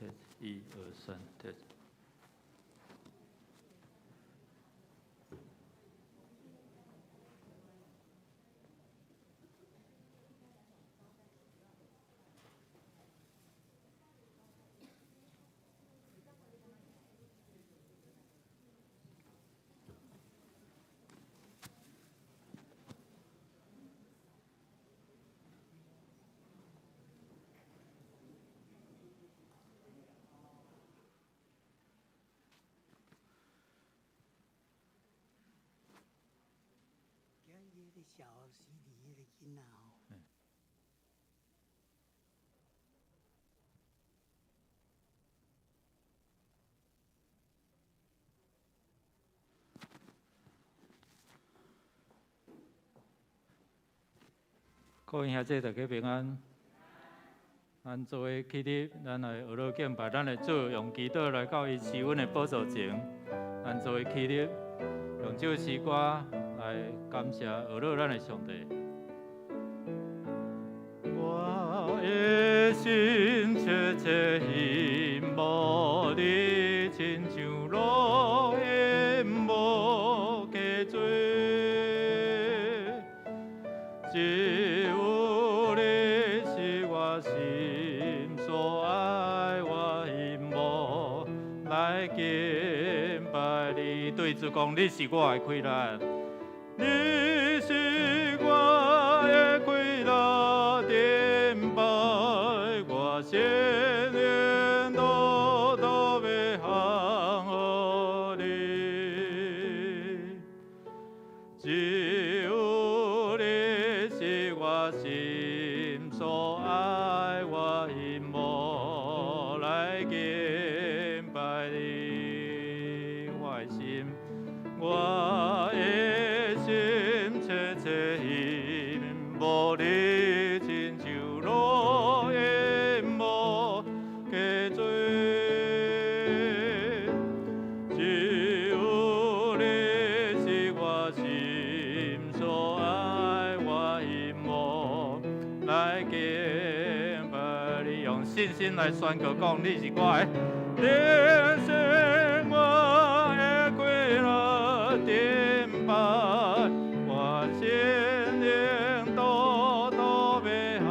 Test，一二三，test。小时伫彼个囡仔吼。各位兄弟，大家平安。咱做伙起立，咱來學樂敬拜咱的主，用祈禱來到伊施恩的寶座前。咱做伙起立，用這首詩歌來感謝學樂咱的上帝。我的心切切希望你，親像露淹無加水，只有你是我心所愛，我希望來敬拜你。對主講，你是我的氣力，你是我的氣力，盾牌，我心靈都都欲降予你。只有你是我心所愛，我希望來敬拜你。我的心，我的心切切希望你，親像露淹無加水。只有你是我心所愛，我希望來敬拜你。用信心來宣告講，你是我的，你是我的氣力盾牌，我心靈都都欲降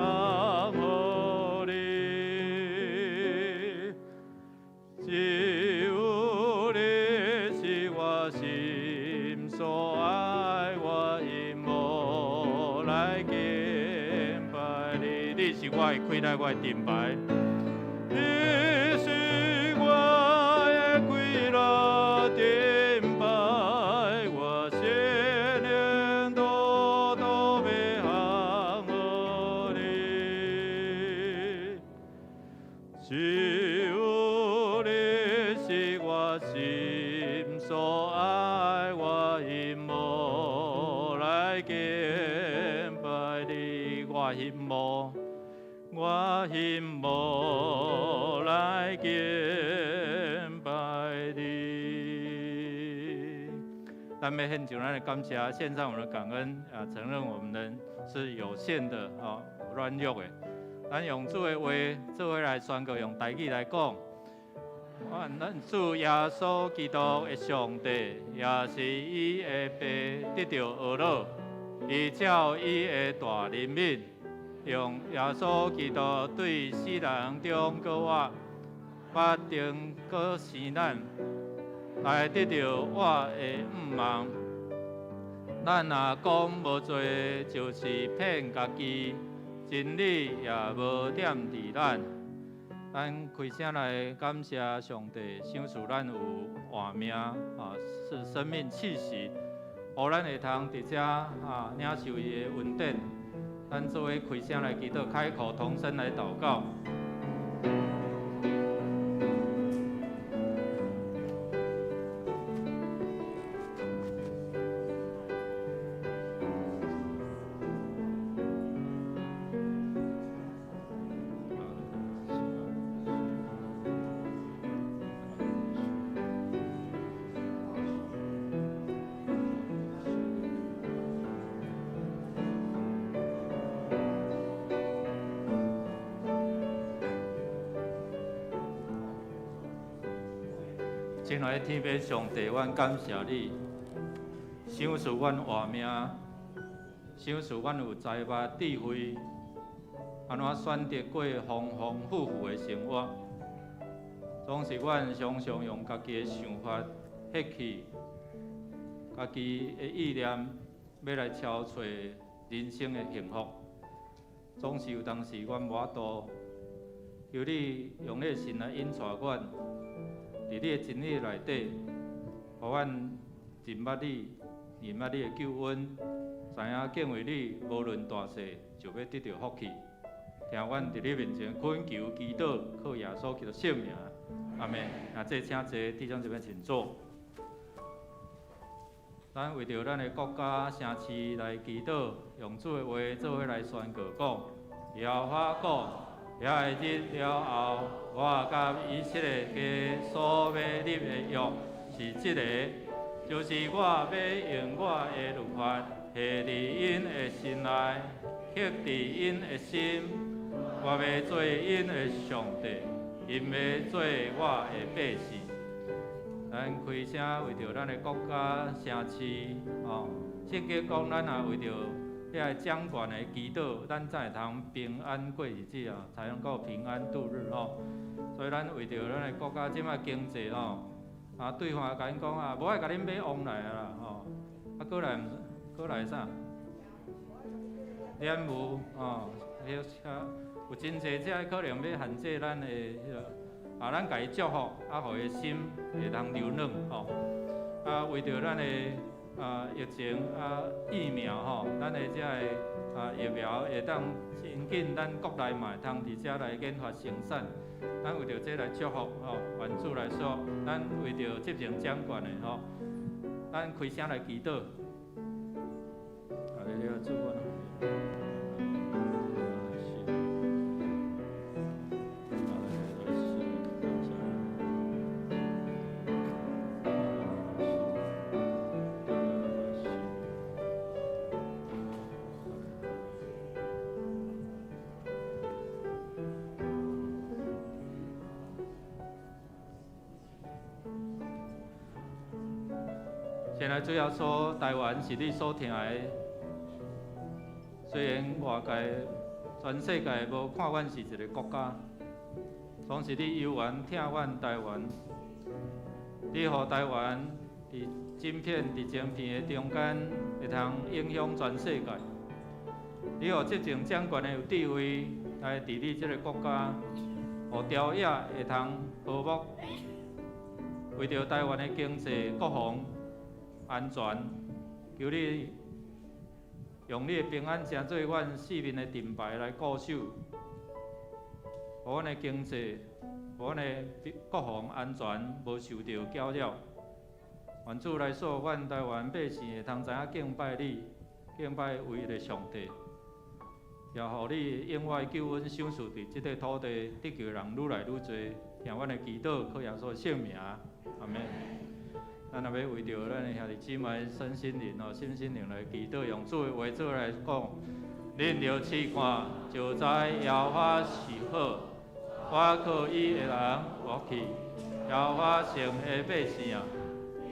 予你。只有你是我心所愛，我希望來敬拜你。你是我的氣力，我的盾牌。你是我的氣力盾牌，我心靈都都欲降予你。只有你是我心所愛，我希望來敬拜你。我希望，我希望來敬拜你。咱欲獻上咱的感謝，獻上我們的感恩啊！承認我們人是有限的啊，軟弱的。咱用主的話做伙來宣告，用台語來講。咱主耶穌基督的上帝，也是伊的爸，得著呵咾，伊照伊的大憐憫，用耶穌基督對死人中閣活，捌定閣生咱，來得著活的盼望。咱若講無罪，就是騙家己，真理也無踮佇咱。咱開聲來感謝上帝，賞賜咱有活命啊，是生命氣息，予咱會通佇遮啊領受伊的恩典。咱做伙開聲來祈禱，開口同聲來禱告。親愛的天父上帝，阮感謝你，賞賜阮活命，賞賜阮有才捌智慧，按怎選擇過豐豐富富的生活。總是阮常常用家己的想法、血氣、家己的意念，欲來超揣人生的幸福。總是有當時阮無法度，求你用你的神來引帶阮，佇你的真理內底，予阮認捌你，認捌你的救恩，知影敬畏你，無論大細，就欲得著福氣。聽阮佇你面前懇求祈禱，靠耶穌基督聖名，阿們。啊，這請坐，弟兄姊妹請坐。咱為著咱的國家城市來祈禱，用主的話做伙來宣告講：耶和華講，遐个日了後，我佮以色列家所欲立的約是這个，就是我欲用我的律法下佇𪜶的心內，刻佇𪜶的心，我欲做𪜶的上帝，𪜶欲做我的百姓。咱開聲為著咱的國家城市，哦，聖經講咱若為著遐个掌權的祈禱，咱才會通平安過日子啊，才能夠平安度日吼。所以咱為著咱的國家這擺經濟吼，啊，對方共𪜶講啊，無愛共恁買旺來啊啦吼，啊，閣來閣來啥？蓮霧吼，彼有真濟這可能欲限制咱的彼个。啊，咱共伊祝福，啊，予伊心會通柔軟吼。啊，為著咱的啊疫情啊疫苗吼，咱的這个啊疫苗會當真緊，咱國內嘛會通佇遮來研發生產。咱為著這來祝福吼，願主來說，咱為著執政掌權的吼，咱開聲來祈禱。啊，你了，主阮。現在主耶穌，台灣是你所疼愛的，雖然外界全世界無看阮是一个國家，總是你猶原疼阮台灣，你予台灣佇晶片、佇晶片的中間會通影響全世界。你予執政掌權的有智慧來治理這个國家，予朝野會通和睦，為著台灣的經濟、國防安全，求你用你的平安成做阮四面的盾牌來固守，予阮的經濟、予阮的國防安全無受著攪擾。願主來賜阮台灣百姓會通知影敬拜你，敬拜唯一的上帝，也予你永遠救恩賞賜佇這塊土地，得救的人愈來愈濟。聽阮的祈禱，靠耶穌聖名，阿們。咱若欲為著咱的兄弟姊妹身心靈哦，身心靈來祈禱，用主的話做來講，恁著試看，就知耶和華是好，倚靠伊的人有福氣，耶和華聖的百姓啊，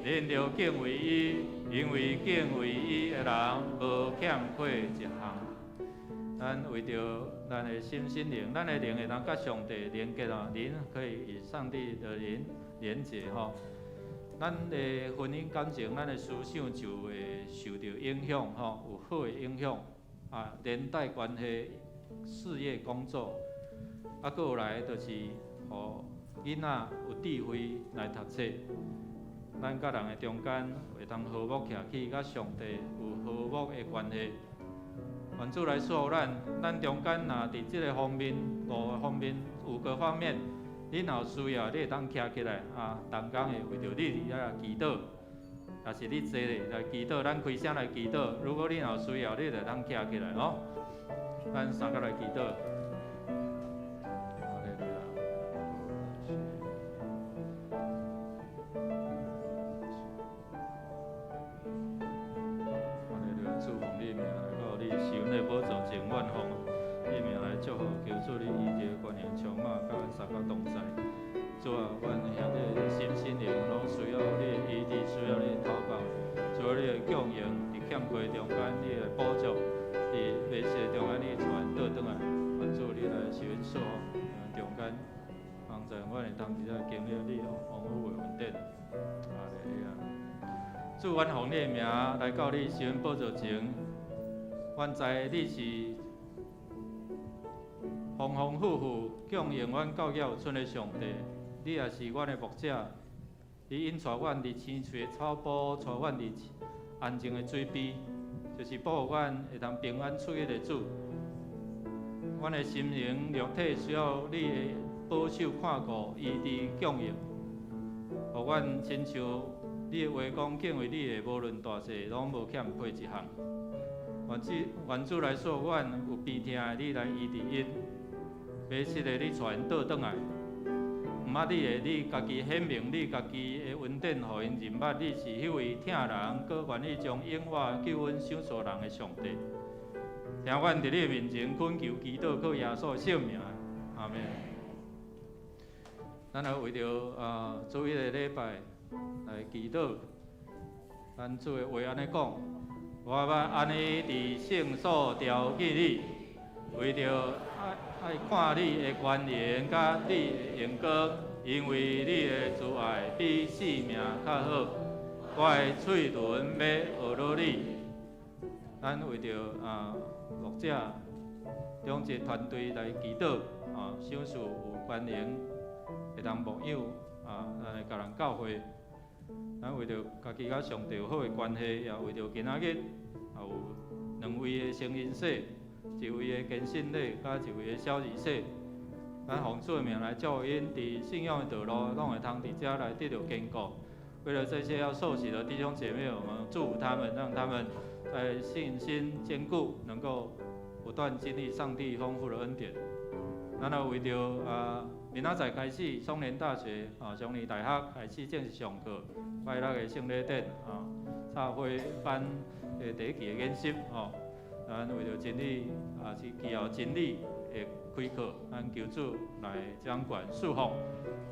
恁著敬畏伊，因為敬畏伊的人無欠缺一項。咱為著咱的心心靈，咱的靈會當佮上帝連結哦，靈可以與上帝的靈連結吼。咱的婚姻感情，咱的思想就會受著影響吼，有好的影響啊，連帶關係、事業、工作，啊，閣來就是予囡仔有智慧來讀冊，咱佮人的中間會通和睦徛起，佮上帝有和睦的關係。願主來賜福咱，咱中間若佇這个方面、五个方面、五個方面。你若有需要，你會當徛起來啊，同工會為著你佇遐祈禱，也是你坐咧來祈禱，咱開聲來祈禱。如果你若有需要，你就當徛起來哦。咱三個來祈禱。祝福你名來到你施恩的寶座前，願奉你名來祝福，求主你醫治觀念充滿，佮阮三個同在。主啊，阮兄弟身心靈攏經歷你豐富的恩典。哈利路亞。主，阮奉你的名來到你施恩寶座前，阮知你是豐豐富富供應阮到遐有剩的上帝，你也是阮的牧者，你引帶阮佇青翠的草埔，帶阮佇安靜的水邊，就是保護阮會通平安出入的主。阮的心靈肉體需要你的保守看顧、醫治供應，予阮親像你的話講，敬畏你的，無論大細，攏無欠配一項。願主願主來賜阮有病痛的，你來醫治𪜶；迷失的，你帶𪜶倒轉來。毋捌你的，你家己顯明你家己的恩典，予𪜶認捌你是彼位疼人，閣願意將永活救恩賞賜人的上帝。聽阮佇你的面前懇求祈禱，靠耶穌的聖名，阿們。咱來為著主日的禮拜來祈禱，咱主的話按呢講：我欲按呢佇聖所朝見你，為著愛愛看你的權能佮你的榮光，因為你的慈愛比性命較好，我的喙唇欲學樂你。咱為著牧者長執團隊來祈禱啊，賞賜有權能會當牧養啊，咱的家人教會。咱為著家己佮上帝有好的關係，也為著今仔日也有兩位的成人禮，一位的堅信禮，佮一位的小兒禮。咱奉主的名來祝福𪜶佇信仰的道路，攏會通佇遮來得著堅固。為了這些要受洗的弟兄姐妹，我們祝福他們，讓他們在信心堅固，能夠不斷經歷上帝豐富的恩典。咱也為著明仔載開始，松年大學啊，松年大學開始正式上課，拜六的聖禮典啊，插花班的第一期的研習吼。咱為著真理啊，是祈求真理的開課，咱求主來掌管賜福，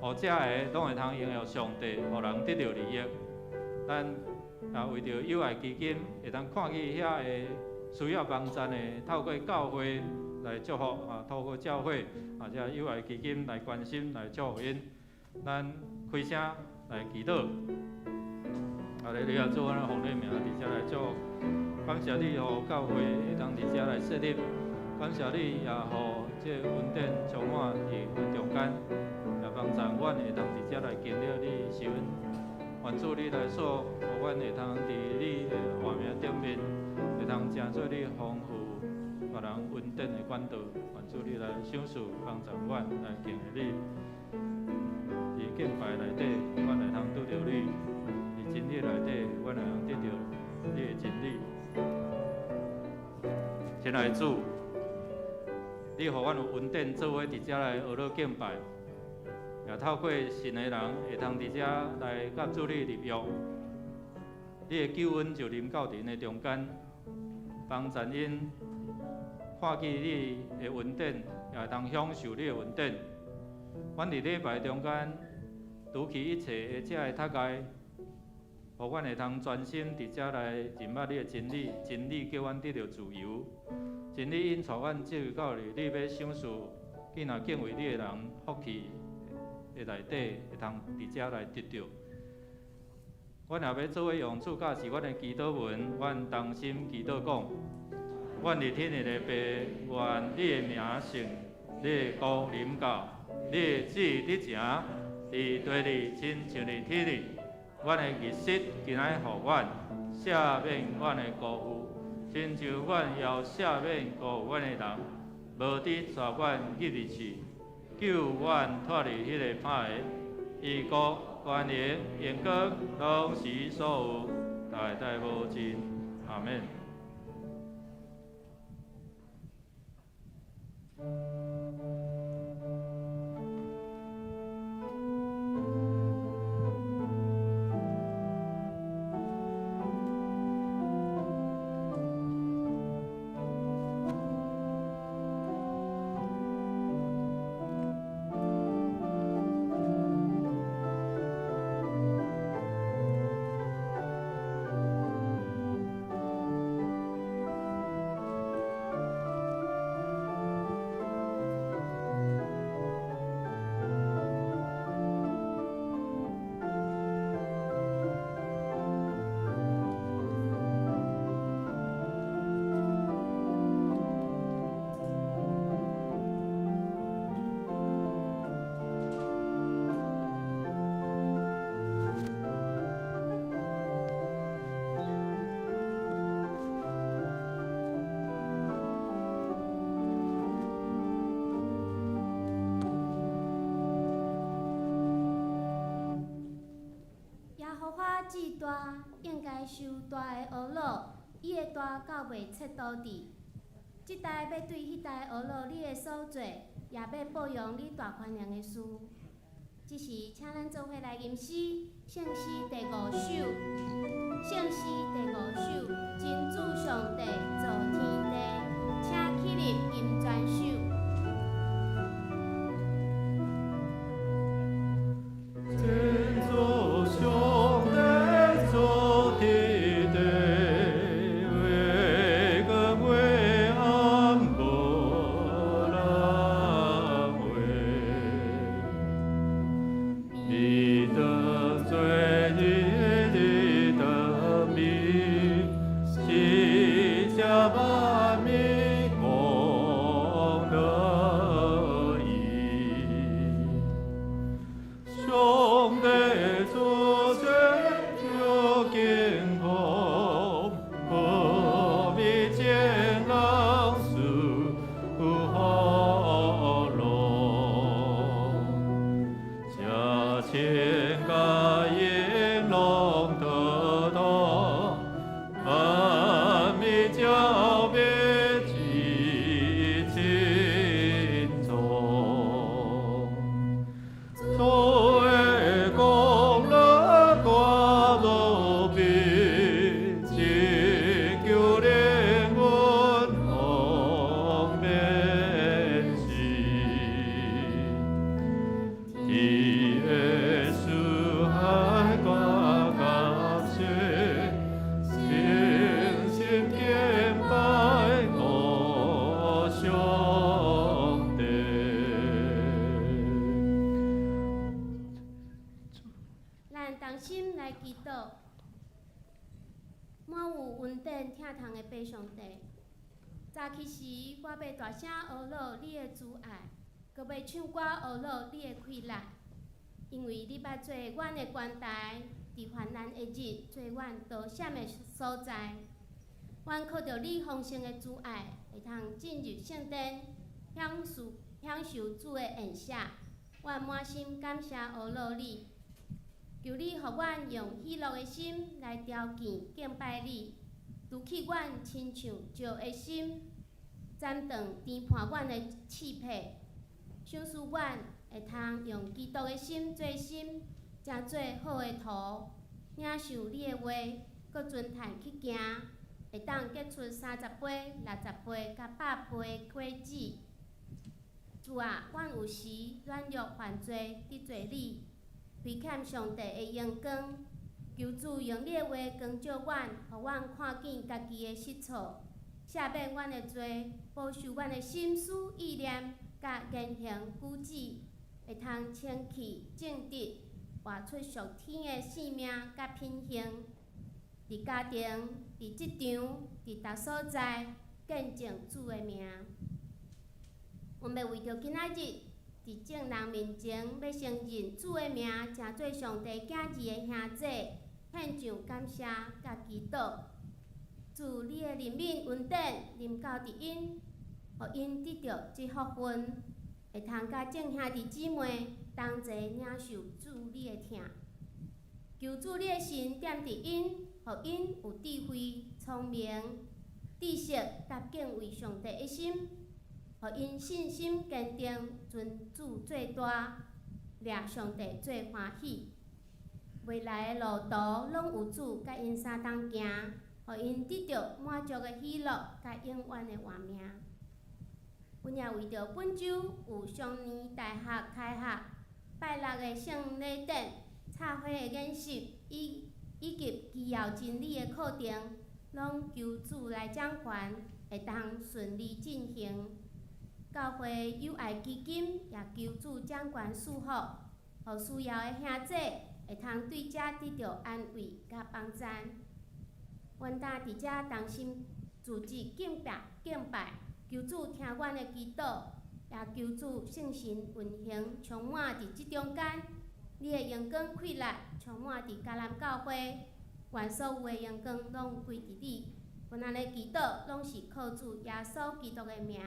予遮个攏會通榮耀上帝，予人得著利益。咱也為著友愛基金會當看見遐个需要幫贊的，透過教會來祝福啊，透過教會啊，這友愛基金來關心來祝福𪜶。咱開聲來祈禱。啊，你啊，主，阮奉你名佇遮來祝福，感謝你予教會會當佇遮來設立，感謝你也予這個恩典充滿佇阮中間，也幫助阮會當佇遮來經歷你施恩。願主你來賜，予阮會通佇你的話名頂面，會通成做你豐富別人恩典的管道。願主你來賞賜幫助阮來敬畏你。佇敬拜內底，阮會通拄著你；佇真理內底，阮會通得著你的真理。親愛的主，你予阮有恩典，做伙佇遮來學樂敬拜，也透過信的人會通佇遮來佮主你立約。你的救恩就臨到佇𪜶的中間，幫助𪜶看見你的恩典，也會通享受你的恩典。阮佇禮拜中間，除去一切的這个窒礙，予阮會通專心佇遮來認捌你的真理，真理叫阮得著自由，真理引帶阮進入到你欲賞賜，囝若敬畏你的人福氣的內底，會通佇遮來得著。阮也欲做伙用主教示阮的祈禱文，阮同心祈禱講：阮佇天的父，願你的名聖，你的國臨到，你的旨意得成，佇地裡親像佇天裡。阮的日食今仔予阮，赦免阮的辜負，親像阮也赦免辜負阮的人，無得帶阮入去試，救阮脫離彼個歹的。伊國、權能、榮光，攏是所有，代代無盡。阿們。至大，應該受大的呵咾，伊的大到袂切肚佇。這代欲對彼代呵咾你的所做，也欲報揚你大權能的事。這時，請咱做伙來吟詩，聖詩第五首，聖詩第五首，真主上帝造天地，請起立吟全首。真主上帝造天地，月光月暗無人話。你的罪你的名，是這萬民共樂意。上帝做這天空，何必見人事何樂？這千個應龍得道，萬民交別記輕重。主的功能大無比，拯救靈魂方免死。天的慈愛加感謝，誠心敬拜我上帝。咱同心來祈禱，滿有恩典疼痛的父上帝。早起時，我欲大聲呵咾你的慈愛，閣欲唱歌呵咾你的氣力，因為你捌做阮的關台，佇患難的日，做阮逃險的所在。阮靠著你豐盛的慈愛，會通進入聖殿，享受主的宴席。阮滿心感謝呵咾你。求你予阮用喜樂的心來朝見敬拜你，除去阮親像石的心，斬斷纏絆阮的刺皮，賞賜阮會通用基督的心做心，成做好的土，領受你的話，閣遵趁去行，會當結出30倍、60倍、佮100倍的果子。主啊，阮有時軟弱犯罪得罪你，虧欠上帝的榮光。求主用你的話光照阮，予阮看見家己的失錯，赦免阮的罪，保守阮的心思意念，佮言行舉止，會通清氣正直，活出屬天的生命佮品行。佇家庭、佇職場、佇逐所在，見證主的名。阮欲為著今仔日，佇眾人面前欲承認主的名，成做上帝囝兒的兄姊，獻上感謝佮祈禱。主你的憐憫恩典臨到佇𪜶，予𪜶得著這福分，會通佮眾兄弟姊妹同齊領受主你的疼。求主你的神踮佇𪜶，予𪜶有智慧、聰明、知識佮敬畏上帝的心，予𪜶信心堅定，尊主做大，掠上帝做歡喜。未來的路途攏有主佮𪜶相同行，予𪜶得著滿足的喜樂佮永遠的活命。阮也為著本週有雙年大學開學、拜六的聖禮典、插花的演習以及基要真理的課程，攏求主來掌權，會當順利進行。教會友愛基金也求主掌權賜福，予需要的兄姊會通對遮得著安慰佮幫贊。阮今佇遮同心組織敬拜，求主聽阮的祈禱，也求主聖神運行充滿佇這中間，你的榮光氣力充滿佇迦南教會，願所有的榮光攏歸佇你。阮按呢祈禱，攏是靠主耶穌基督的名。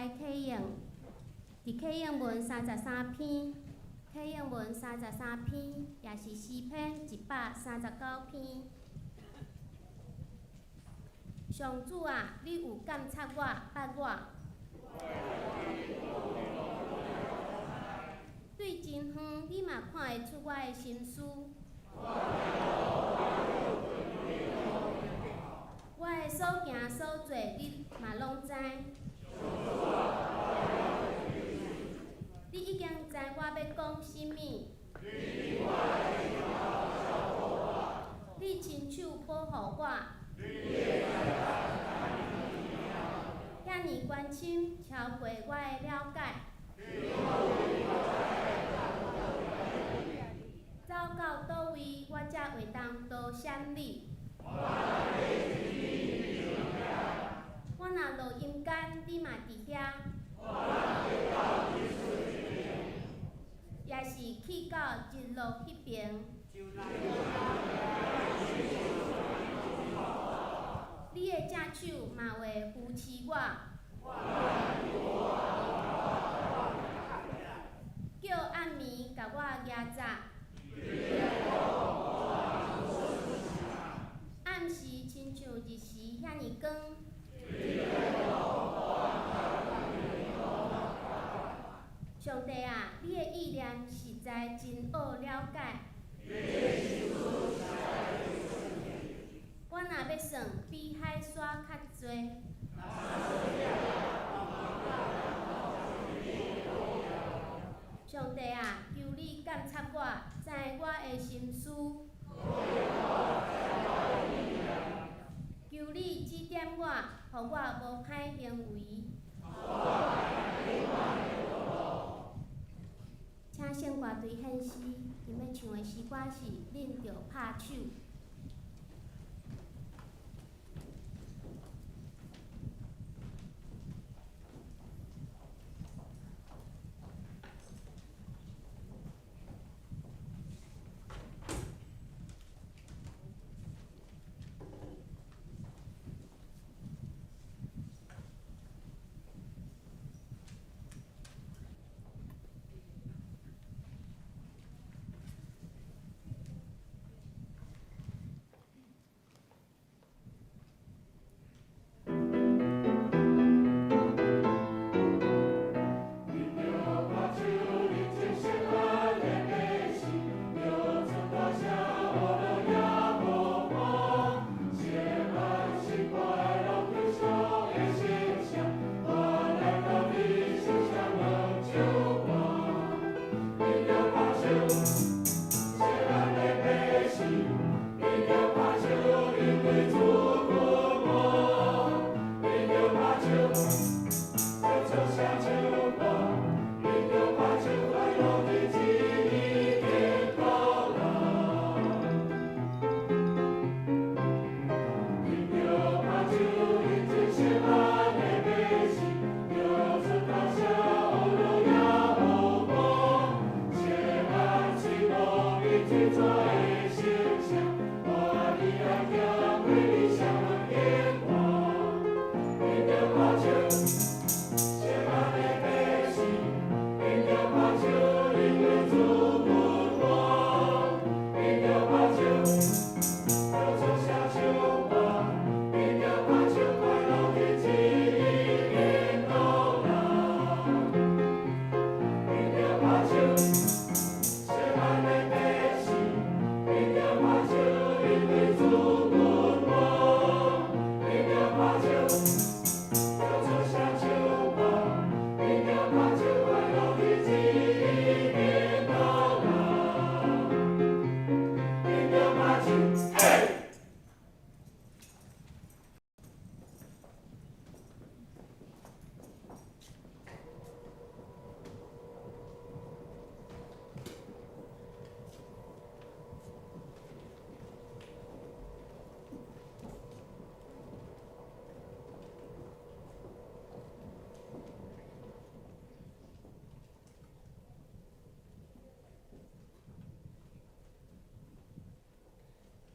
來啟應，佇啟應文33篇，啟應文三十三篇，也是詩篇139篇。上主啊，你有監察我，捌我。對真遠，你嘛看會出我的心思。我的所行所做，你嘛攏知。你已經知我欲講啥物。你親手保護我。遐爾關深，超過我的了解。走到佗位，我才會當逃閃你。我若落陰間，你嘛佇遐。也是去到日落彼爿。你的正手嘛會扶持我。叫暗暝共我夯紮。暗時親像日時遐爾光。上帝啊，你的意念實在真奧了解。我若欲算，比海沙較濟。上帝啊，求你監察我，知我的心思。求你指點我，予我無歹行為。請聖歌隊獻詩，𪜶欲唱的詩歌是《恁著拍手》。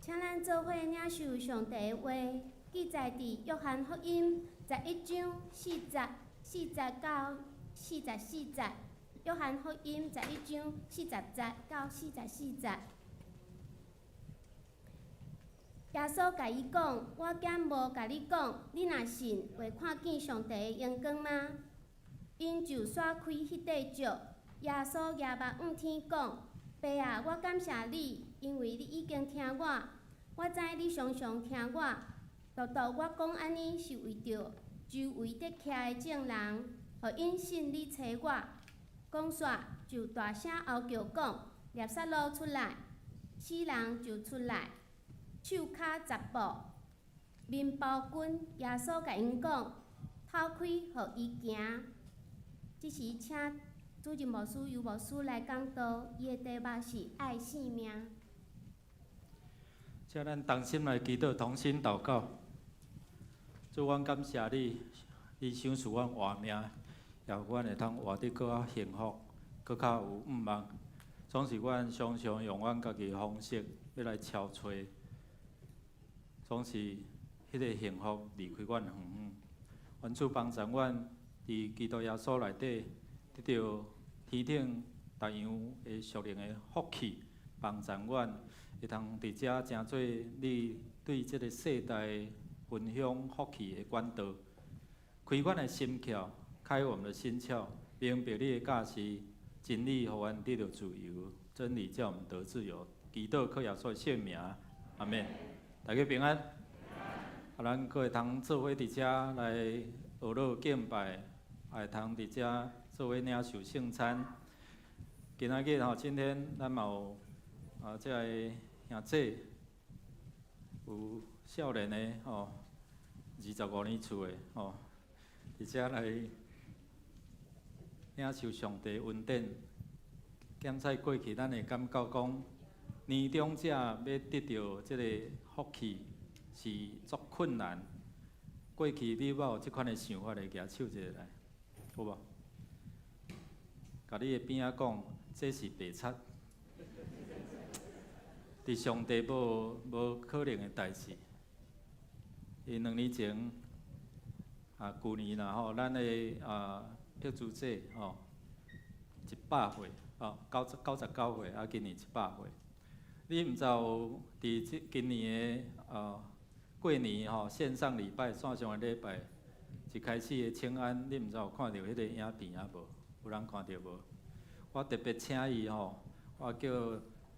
請咱做伙領受上帝的話，記載佇約翰福音11章40到44節，約翰福音11章40節到44節。耶穌共伊講：我敢無共你講，你若信，會看見上帝的榮光嗎？𪜶就徙開彼塊石。耶穌舉目向天講：爸啊，我感謝你，因為你已經聽我。我知你常常聽我。獨獨我講按呢，是為著周圍佇徛的眾人，予𪜶信你差我。講煞就大聲吼叫講：拉撒路出來！死人就出來，手跤紮布，面包巾。耶穌共𪜶講：透開，予伊行。這時請主任牧師尤牧師來講道，伊的題目是愛性命。請咱同心來祈禱，同心禱告。主，阮感謝你，你賞賜阮活命，也予阮會通活得閣較幸福，閣較有盼望。總是阮常常用阮家己的方式欲來超揣，總是彼个幸福離開阮遠遠。願主幫助阮佇基督耶穌內底得著天頂逐樣的屬靈的福氣，幫助阮會通佇遮成做你對這个世代分享福氣的管道，開阮的心竅，開我們的心竅，明白你的教示，真理予阮得著自由，真理叫我們得自由。祈禱靠耶穌的聖名，阿們。大家平安。啊，咱閣會通做伙佇遮來學樂敬拜，也會通佇遮做伙領受聖餐。今仔日吼，今天咱嘛有啊，這个兄姊有少年的吼，25年次的吼，佇遮來領受上帝恩典。檢視過去，咱會感覺講，年長者欲得著這個福氣是足困難。過去你捌有這款的想法的，舉手一下來，有無？共你的邊仔講，這是白賊。佇上帝無無可能的代誌。伊2年前，啊，舊年啦吼，咱的啊碧珠姐吼，100歲，哦，99歲，啊，今年一百歲。你毋知有佇這今年的過年吼，線上禮拜，線上的禮拜，一開始的請安，你毋知有看著彼個影片啊無？有人看著無？我特別請伊吼，我叫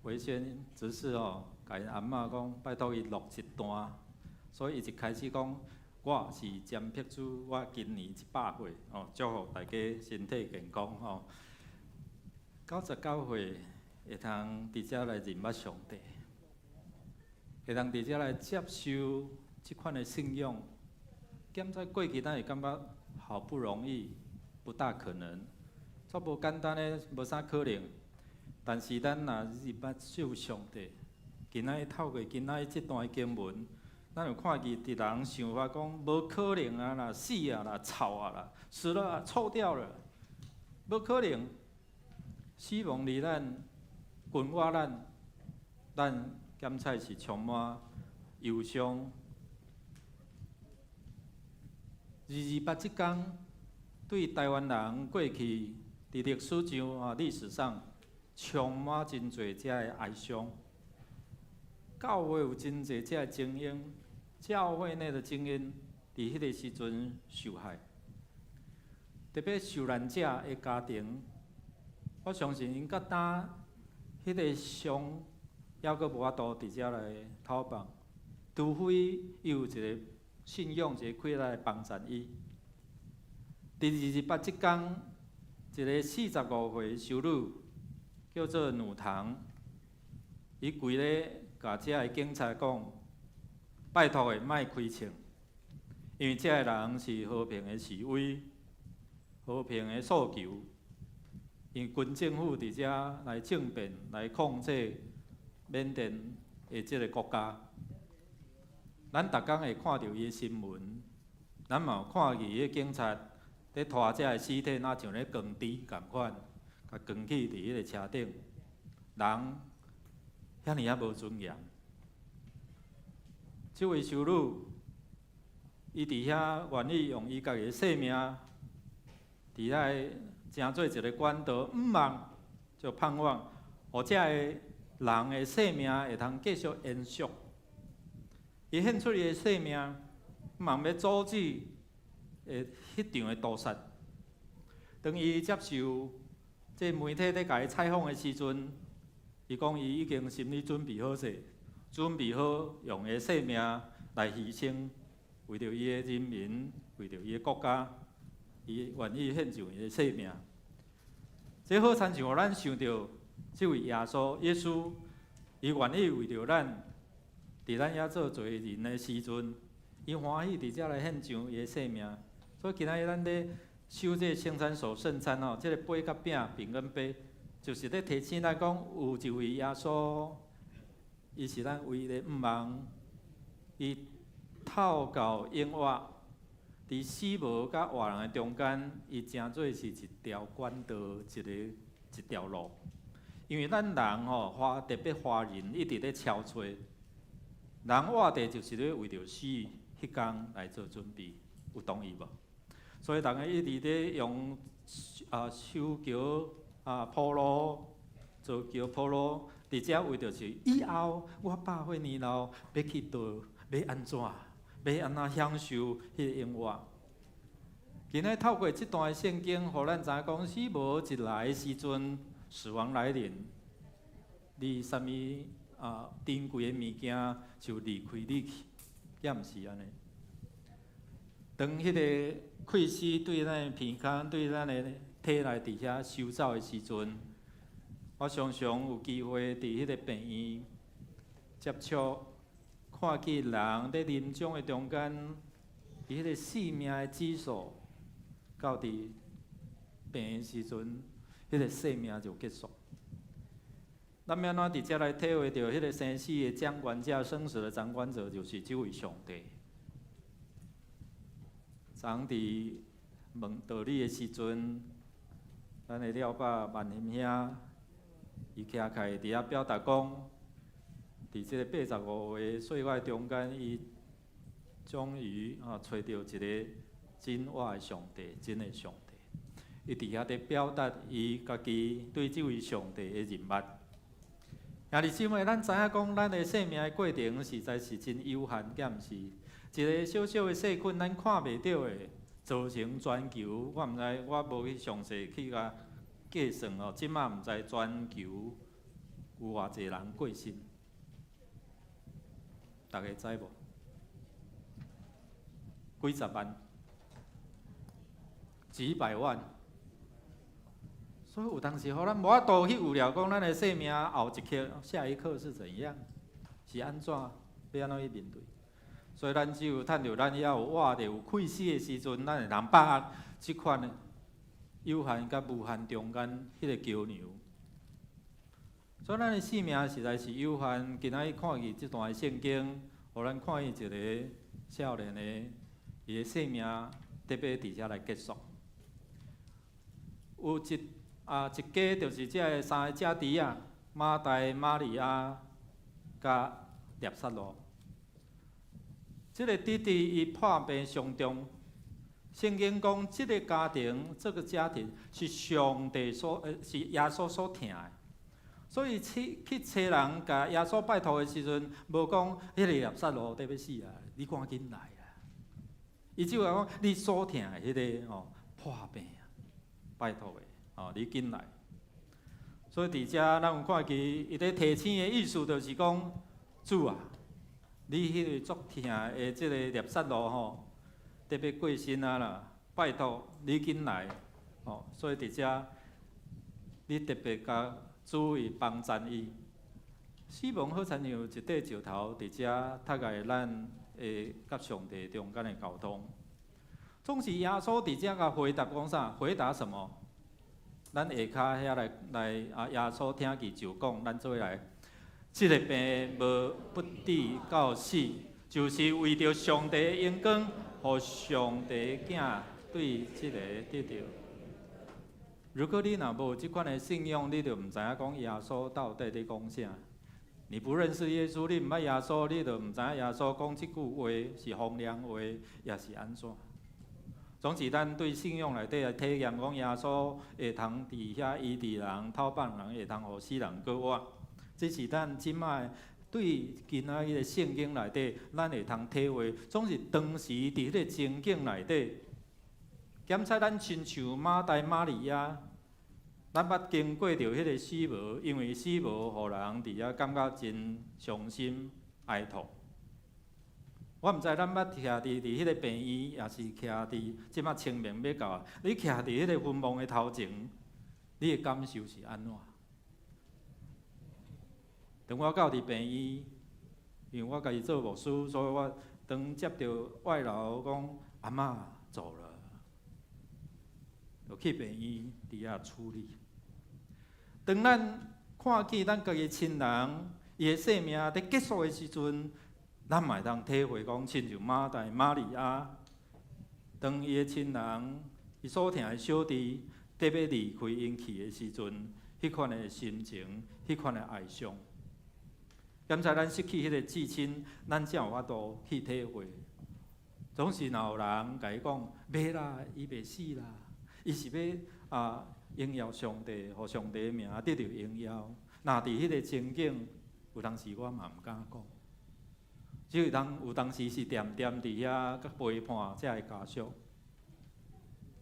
維宣執事吼，共𪜶阿嬤講，拜託伊錄一段。所以伊一開始講，我是詹碧珠，我今年100歲，哦，祝福大家身體健康吼。99歲會通佇遮來認捌上帝，會通佇遮來接受這款的信仰。踮在過去，咱會感覺好不容易，不大可能，足無簡單的，無啥可能。但是咱若認捌受上帝，今仔日透過今仔日這段經文，咱有看見佇人想法講無可能啊啦，死啊啦，臭啊啦，死了臭掉了，無可能。死亡離咱困擾咱，咱檢採是充滿憂傷。228這工，對台灣人過去佇歷史上啊，歷史上充滿真濟遮的哀傷。教會有真濟遮的精英，教會內的精英佇彼個時陣受害，特別受難者的家庭，我相信𪜶到今彼個傷猶閣無法度佇遮來透放，除非伊有一個信仰，一個氣力來幫助伊。佇二二八這工，一個45歲修女叫做女堂，伊跪咧共遮的警察講：拜託的，莫開槍，因為遮的人是和平的示威，和平的訴求。因為軍政府佇遮來政變，來控制緬甸的這个國家。咱逐工會看著伊的新聞，咱嘛有看見彼警察佇拖遮的屍體，若像咧扛豬仝款，共扛去佇彼个車頂，人遐爾仔無尊嚴。這位修女，伊佇遐願意用伊家己的性命佇遐成做一个管道，向望就盼望，予遮个人的生命會通繼續延續。伊獻出伊的生命，向望欲阻止的彼場的屠殺。當伊接受這媒體咧共伊採訪的時陣，伊講伊已經心理準備好勢，準備好用伊的生命來犧牲，為著伊的人民，為著伊的國家，伊願意獻上伊的生命。這好親像予咱想著，這位耶穌，耶穌，伊願意為著咱，佇咱猶做罪人的時陣，伊歡喜佇遮來獻上伊的生命。所以今仔日咱咧守這個聖餐守聖餐吼，這個杯佮餅平安杯，就是咧提醒咱講，有一位耶穌，伊是咱唯一的向望，伊透過永活，佇死無佮活人的中間，伊成做是一條管道，一個一條路。因為咱人吼，華特別華人一直咧敲揣，人活著就是咧為著死彼工來做準備，有同意無？所以逐家一直咧用修橋啊鋪路，做橋鋪路，佇遮為著是以後我百歲年老欲去佗，欲按怎？欲按怎享受彼個永活？今日透過這段聖經，予咱知影講死無一來的時陣，死亡來臨，你啥物啊珍貴的物件就離開你去，也毋是按呢。當彼個氣死對咱的鼻孔、對咱的體內佇遐收走的時陣，我常常有機會佇彼個病院接觸，看見人佇臨終的中間，伊彼個生命的指數到佇病的時陣，彼個生命就結束。咱欲按怎佇遮來體會著彼個生死的掌管者、生死的掌管者，就是這位上帝。昨佇問道理的時陣，咱的了爸萬欣兄，伊徛起來佇遐表達講，佇這個85個歲月中間，伊終於揣著一個真活的上帝，真的上帝。伊佇遐佇表達伊家己對這位上帝的認捌。兄弟姊妹，咱知影講，咱的生命的過程實在是真有限，敢毋是？一個小小的細菌，咱看袂著的，造成全球，我毋知，我無去詳細去共計算哦。這馬毋知全球有偌濟人過身，大家知無？幾十萬、幾百萬。所以有當時，予咱無法度去預料講，咱的生命後一刻、下一刻是怎樣，是按怎，欲按怎去面對。所以咱只有趁著咱猶有活著、有氣息的時陣，咱會通把握這款的有限佮無限中間彼個橋梁。所以咱的生命實在是有限。今仔日看見這段聖經，予咱看見一個少年的伊的生命特別佇遮來結束。有一家就是這个三個姐弟仔，馬大、瑪利亞佮拿撒路。這個弟弟伊破病傷重，聖經講這個家庭，這個家庭是上帝所，是耶穌所疼的，所以去去揣人共耶穌拜託的時陣，無講彼個拿撒路得欲死啊，你趕緊來啊！伊只有講你所疼的彼個吼破病啊，拜託的吼，你緊來。所以佇遮咱有看見伊咧提醒的意思，就是講主啊，你彼個足疼的這個拿撒路吼，得欲過身啊啦，拜託你緊來吼。所以佇遮，你特別共注意幫贊伊。死亡好親像一塊石頭佇遮，窒礙咱的佮上帝中間的溝通。總是耶穌佇遮共回答講啥？回答什麼？咱下跤遐來來啊！耶穌聽見就講，咱做伙來。這個病無不致到死，就是為著上帝的榮光，予上帝的囝對這个得著。如果你若無這款的信仰，你就毋知影講耶穌到底佇講啥。你不認識耶穌，你毋捌耶穌，你就毋知影耶穌講這句話是風涼話，抑是按怎。總是咱對信仰內底來體驗，講耶穌會通佇遐醫治人、透放人，會通予死人閣活。這是咱這擺對今仔日的聖經內底，咱會通體會。總是當時佇彼個情景內底，檢測咱親像馬大、瑪利亞，咱捌經過著彼個死無，因為死無予人佇遐感覺真傷心哀痛。我毋知咱捌徛佇彼個病院，抑是徛佇這擺清明欲到啊，你徛佇彼個墳墓的頭前，你的感受是按怎？當我到佇病院，因為我家己做牧師，所以我當接著外勞講阿嬤走了，就去病院佇遐處理。當咱看見咱家己親人伊的生命佇結束的時陣，咱嘛會當體會講，親像馬大、瑪利亞，當伊的親人、伊所疼的小弟欲離開𪜶去的時陣，彼款的心情、彼款的哀傷。敢知咱失去彼個至親，咱才有法度去體會。總是若有人共伊講，袂啦，伊袂死啦，伊是欲榮耀上帝，予上帝的名得著榮耀。若佇彼個情景，有當時我嘛毋敢講。只有當有當時是恬恬佇遐佮陪伴遮个家屬。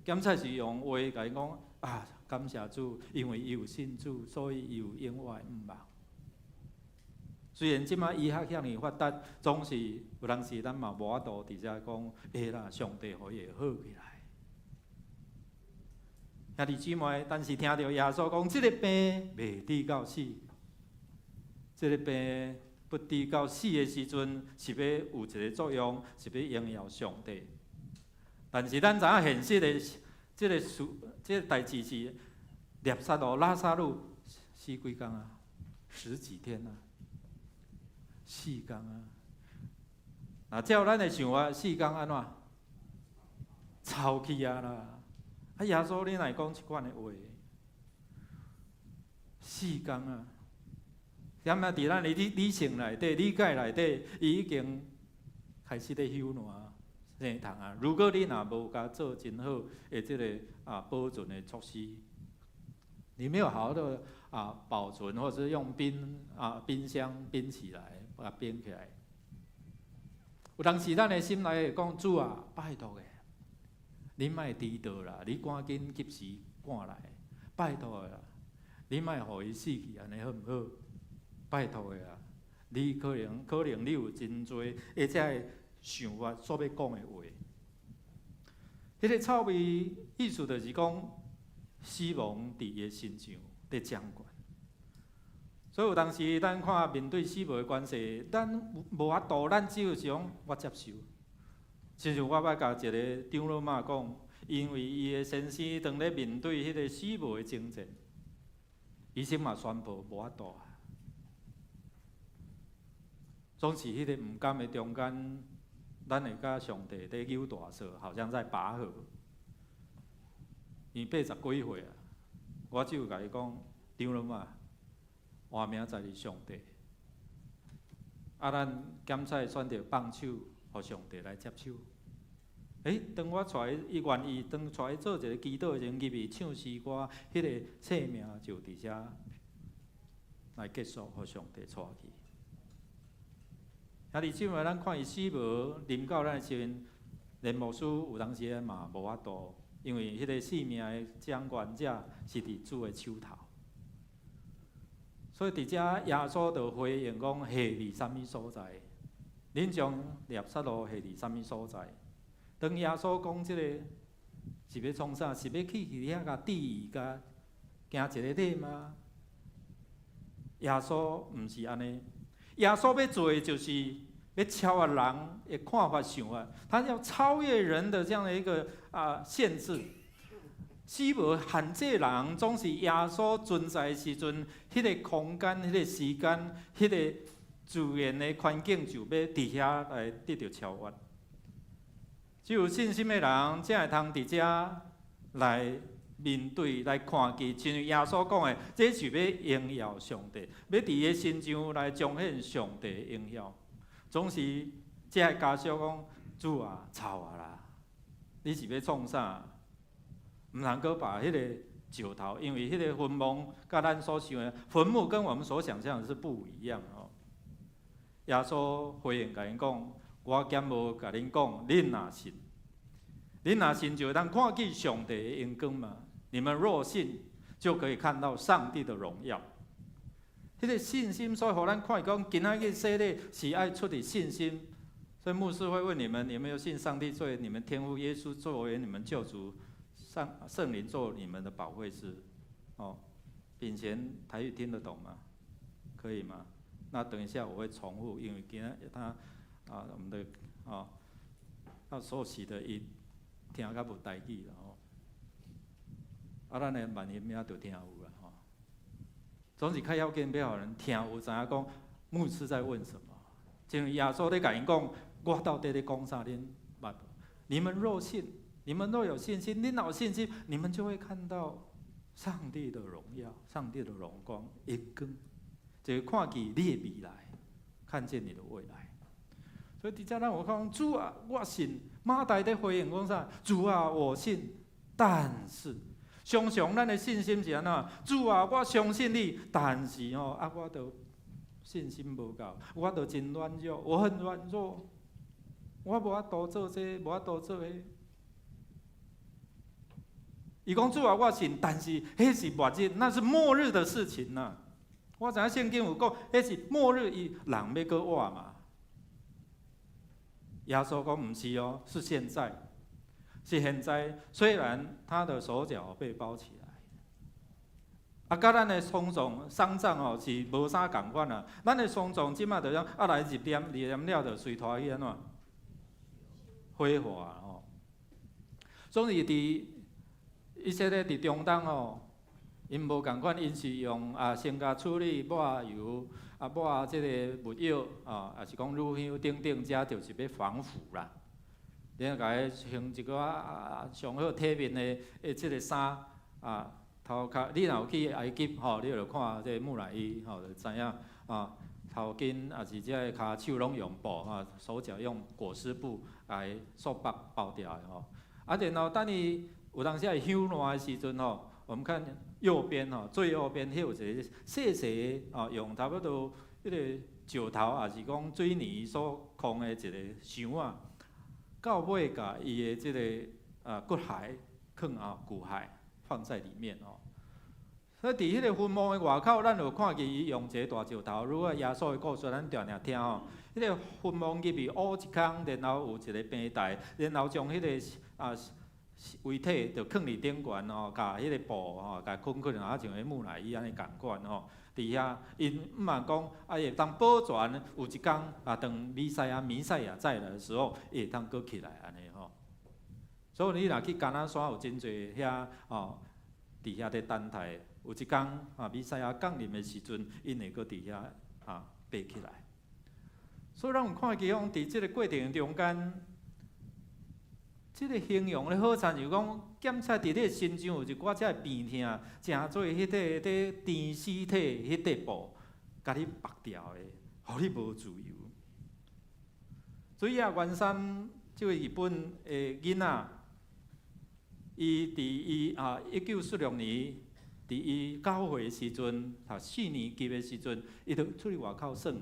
檢採是用話共伊講啊，感謝主，因為伊有信主，所以伊有永活的盼望。雖然這擺醫學遐爾發達，總是有當時咱嘛無法度佇遮講，會啦，上帝予伊會好起來。兄弟姊妹，但是聽著耶穌講，這個病袂治到死，這個病不治到死的時陣，是欲有一個作用，是欲榮耀上帝。但是咱知影現實的這個事，這個代誌是，拉撒路，拉撒路死幾工啊？十幾天啊？4工啊？啊，照咱的想法，四工按怎？臭去啊啦！啊，耶穌你哪會講這款的話？四工啊！點仔佇咱的理性內底、理解內底，伊已經開始咧朽爛生蟲啊！如果你若無共做真好的這个保存的措施，你沒有好好的保存，或者是用冰箱冰起來，把它冰起來。有當時咱的心內會講，主啊，拜託的，你莫遲到啦，你趕緊及時趕來，拜託的啦，你莫予伊死去，按呢好毋好？拜託的啊，你可能你有真濟會遮的想法所欲講的話。彼個臭味意思就是講死亡佇伊的身上佇掌權。所以有當時咱看面對死亡的關係，咱無法度，咱只有想我接受。親像我捌共一个長老媽講，因為伊的先生當咧面對彼個死亡的爭戰，醫生嘛宣布無法度啊。總是彼個毋甘的中間，咱會佮上帝佇扭大索，好像在拔河。伊80幾歲啊，我只有共伊講，長老媽，活命在佇上帝。啊，咱檢採選擇放手，予上帝來接手。當我帶伊，伊願意當帶伊做一个祈禱的時陣，入去唱詩歌，彼個生命就佇遮來結束，予上帝帶去。兄弟姊妹，咱看伊死無臨到咱的時陣，連牧師有當時嘛無法度，因為彼個生命的掌權者是佇主的手頭。所以佇遮耶穌就回應講：下佇啥物所在？恁將拉撒路下佇啥物所在？當耶穌講這個是欲創啥？是欲去遐共治愈共行一个禮嗎？耶穌毋是按呢。耶穌欲做的就是欲超越人的看法想法，他要超越人的這樣的一個限制。死無限制人，總是耶穌存在的時陣，彼個空間、彼個時間、彼個自然的環境，就欲佇遐來得著超越。只有信心的人，才會通佇遮來面對、來看見，親像耶穌講的，這是欲榮耀上帝，欲佇伊的身上來彰顯上帝的榮耀。總是這个家屬講，主啊，臭啊啦！你是欲創啥？毋通閣把彼個石頭，因為彼個墳墓佮咱所想的墳墓跟我們所想象的是不一樣哦。耶穌回應共𪜶講：我敢無共恁講，恁若信，恁若信就會當看見上帝的榮光嘛。你們若信，就可以看到上帝的榮耀。彼個信心，所以予咱看講，今仔日洗禮是愛出佇信心。所以牧師會問你們：有沒有信上帝作為你們天父，耶穌作為你們救主，上聖靈做你們的保惠師？哦，秉賢台語聽得懂嗎？可以嗎？那等一下我會重複，因為今仔他啊，我們的啊，他受洗的伊聽較無台語啦吼。啊，咱的萬一名就聽有啦吼。總是較要緊，欲予人聽有知影講牧師在問什麼。就耶穌咧共𪜶講，我到底咧講啥？恁捌無？你們若信，你們若有信心，恁若有信心，你們就會看到上帝的榮耀，上帝的榮光，榮光，就會看見你的未來，看見你的未來。所以佇遮咱有講，主啊，我信。馬大咧回應講啥？主啊，我信。但是，常常咱的信心是按怎？主啊，我相信你，但是吼，啊，我都信心無夠，我都真軟弱，我很軟弱，我無法度做這個，無法度做彼個。伊講主啊，我信，但是彼是末日，那是末日的事情呐。我知影聖經有講，彼是末日，伊人欲閣活嘛。耶穌講毋是哦，是現在，是現在。雖然他的手腳被包起來，啊，佮咱的喪葬喪葬哦是無啥仝款啊。咱的喪葬這馬就講啊來入殮，入殮了就隨拖去按怎火化吼。總是佇以色列佇中東吼，𪜶無仝款，𪜶是用啊先共處理抹油啊抹這个沒藥啊，抑是講乳香等等，這就是欲防腐啦。然後共伊穿一寡啊上好體面的的這个衫啊，頭殼你若有去埃及吼，你就看這個木乃伊吼，就知影啊頭巾抑是這个跤手攏用布吼，手腳用裹屍布來束縛包牢的吼。啊，然後等伊有當時會朽爛的時陣吼，我們看右邊吼，最右邊彼有一个細細的哦，用差不多彼个石頭，抑是講水泥所匡的一个箱仔，到尾共伊的這个啊骨骸囥啊骨骸放在裡面哦。所以佇彼个墳墓的外口，咱有看見伊用一个大石頭。如果耶穌的故事，咱定定聽吼。彼个墳墓入去挖一空，然後有一个平台，然後將彼个啊遺體就囥佇頂懸吼，共彼个布吼，共捆起來，啊像彼木乃伊按呢仝款吼。佇遐，𪜶毋茫講啊會當保全，有一工啊，當彌賽亞、彌賽亞再來的時候，伊會當閣起來按呢吼。所以你若去迦南山有真濟遐吼，佇遐咧等待，有一工啊，彌賽亞降臨的時陣，𪜶會閣佇遐啊爬起來。所以咱有看見講，佇這个過程中間，這个形容咧好親像講，檢測佇你的身上有一寡這个病痛，誠做彼塊咧釘屍體彼塊布，共你縛牢的，予你無自由。所以啊，原山這位日本的囡仔，伊佇伊啊1946年，佇伊9歲的時陣，讀四年級的時陣，伊就出去外口耍，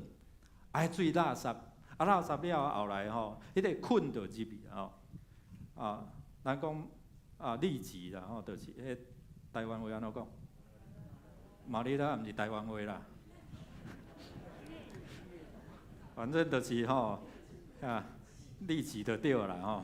愛墜垃圾，啊垃圾了後來吼，彼个菌就入去吼。啊，咱講啊，痢疾啦吼，就是彼台灣話按怎講？馬里拉毋是台灣話啦，反正就是吼，啊，痢疾就對啦吼。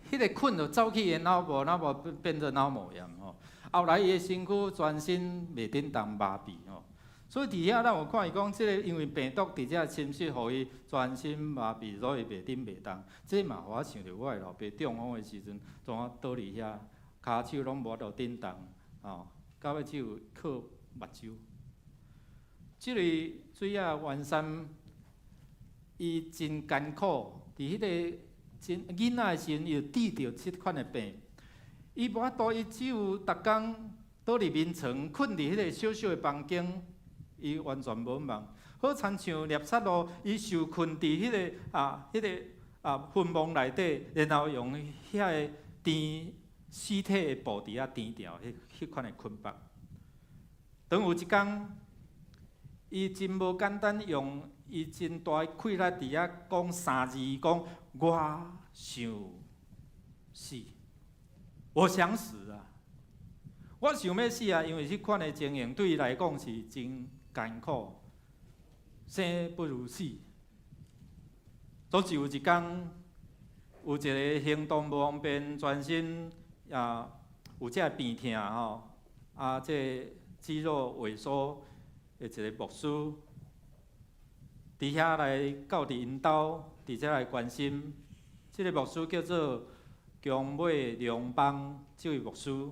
彼个菌就走去伊腦部，腦部變做腦膜炎吼。後來伊的身軀全身袂振動麻痹吼。所以佇遐咱有看伊講，這个因為病毒佇遮侵蝕，予伊全身麻痹，所以袂振袂動。這嘛予我想著我的老爸中風的時陣，怎啊倒佇遐，跤手攏無法度振動，吼，到尾只有靠目睭。這位水仔原山，伊真艱苦，佇彼个真囡仔的時陣，伊就得著這款的病。伊無法度，伊只有逐工倒佇眠床，睏佇彼个小小的房間。伊完全無夢，好親像拉撒路，伊受困佇彼個墳墓內底，然後用遐个墊屍體的布佇遐墊牢，彼款的捆縛。當有一工，伊真無簡單，用伊真大的氣力佇遐講三字，講我想死，我想死啊！我想欲死啊！因為這款的情形對伊來講是真艱苦，生不如死。總是有一工，有一个行動無方便，全身有這个病痛吼，這个肌肉萎縮的一个牧師，佇遐來到佇𪜶兜，佇遮來關心。這个牧師叫做姜尾良邦，這位牧師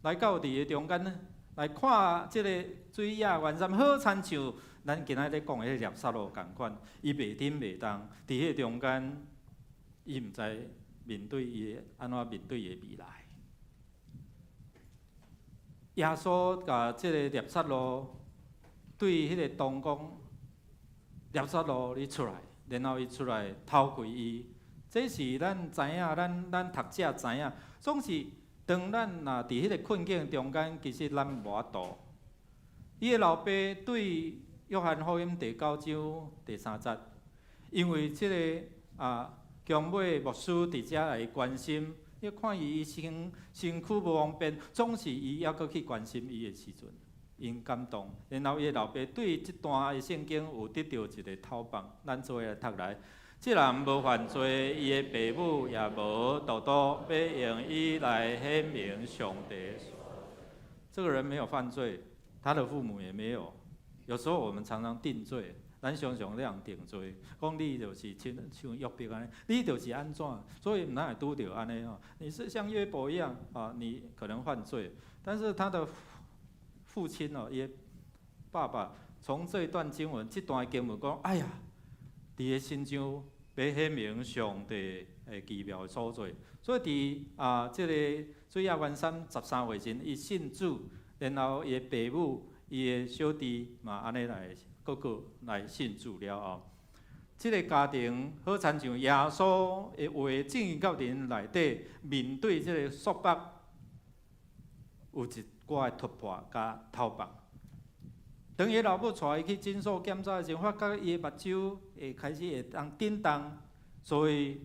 來到佇个中間來看這个水野元三，好親像咱今仔咧講的彼个拉撒路仝款，伊袂振袂動，佇彼個中間，伊毋知面對伊的按怎面對伊的未來。耶穌共這个拉撒路對彼個洞講：拉撒路，你出來。然後伊出來偷開伊。這是咱知影，咱讀者知影，總是當咱若佇彼个困境中間，其實咱無法度。伊的老爸對約翰福音第九章第三節，因為這个姜尾牧師佇遮來關心，你看伊身軀無方便，總是伊猶閣去關心伊的時陣，𪜶感動。然後伊的老爸對這段的聖經有得著一个透放，咱做伙來讀來。這人無犯罪，伊的爸母也無嫉妒，欲用伊來顯明上帝。這個人沒有犯罪，他的父母也沒有。有時候我們常常定罪，咱常常這樣定罪，講你就是親像約伯按呢，你就是按怎，所以毋通會拄著按呢吼。你是像約伯一樣啊，你可能犯罪，但是他的父親哦，伊爸爸從這段經文，這段經文講，哎呀，佇伊身上欲顯明上帝的奇妙的所做，所以佇這个水野元三13歲時，伊信主，然後伊的爸母、伊的小弟嘛按呢來閣閣來信主了後，這个家庭好親像耶穌的話進入到𪜶內底，面對這个束縛，有一寡的突破佮透放。當伊老母帶伊去診所檢查的時陣，發覺伊的目睭會開始會當震動，所以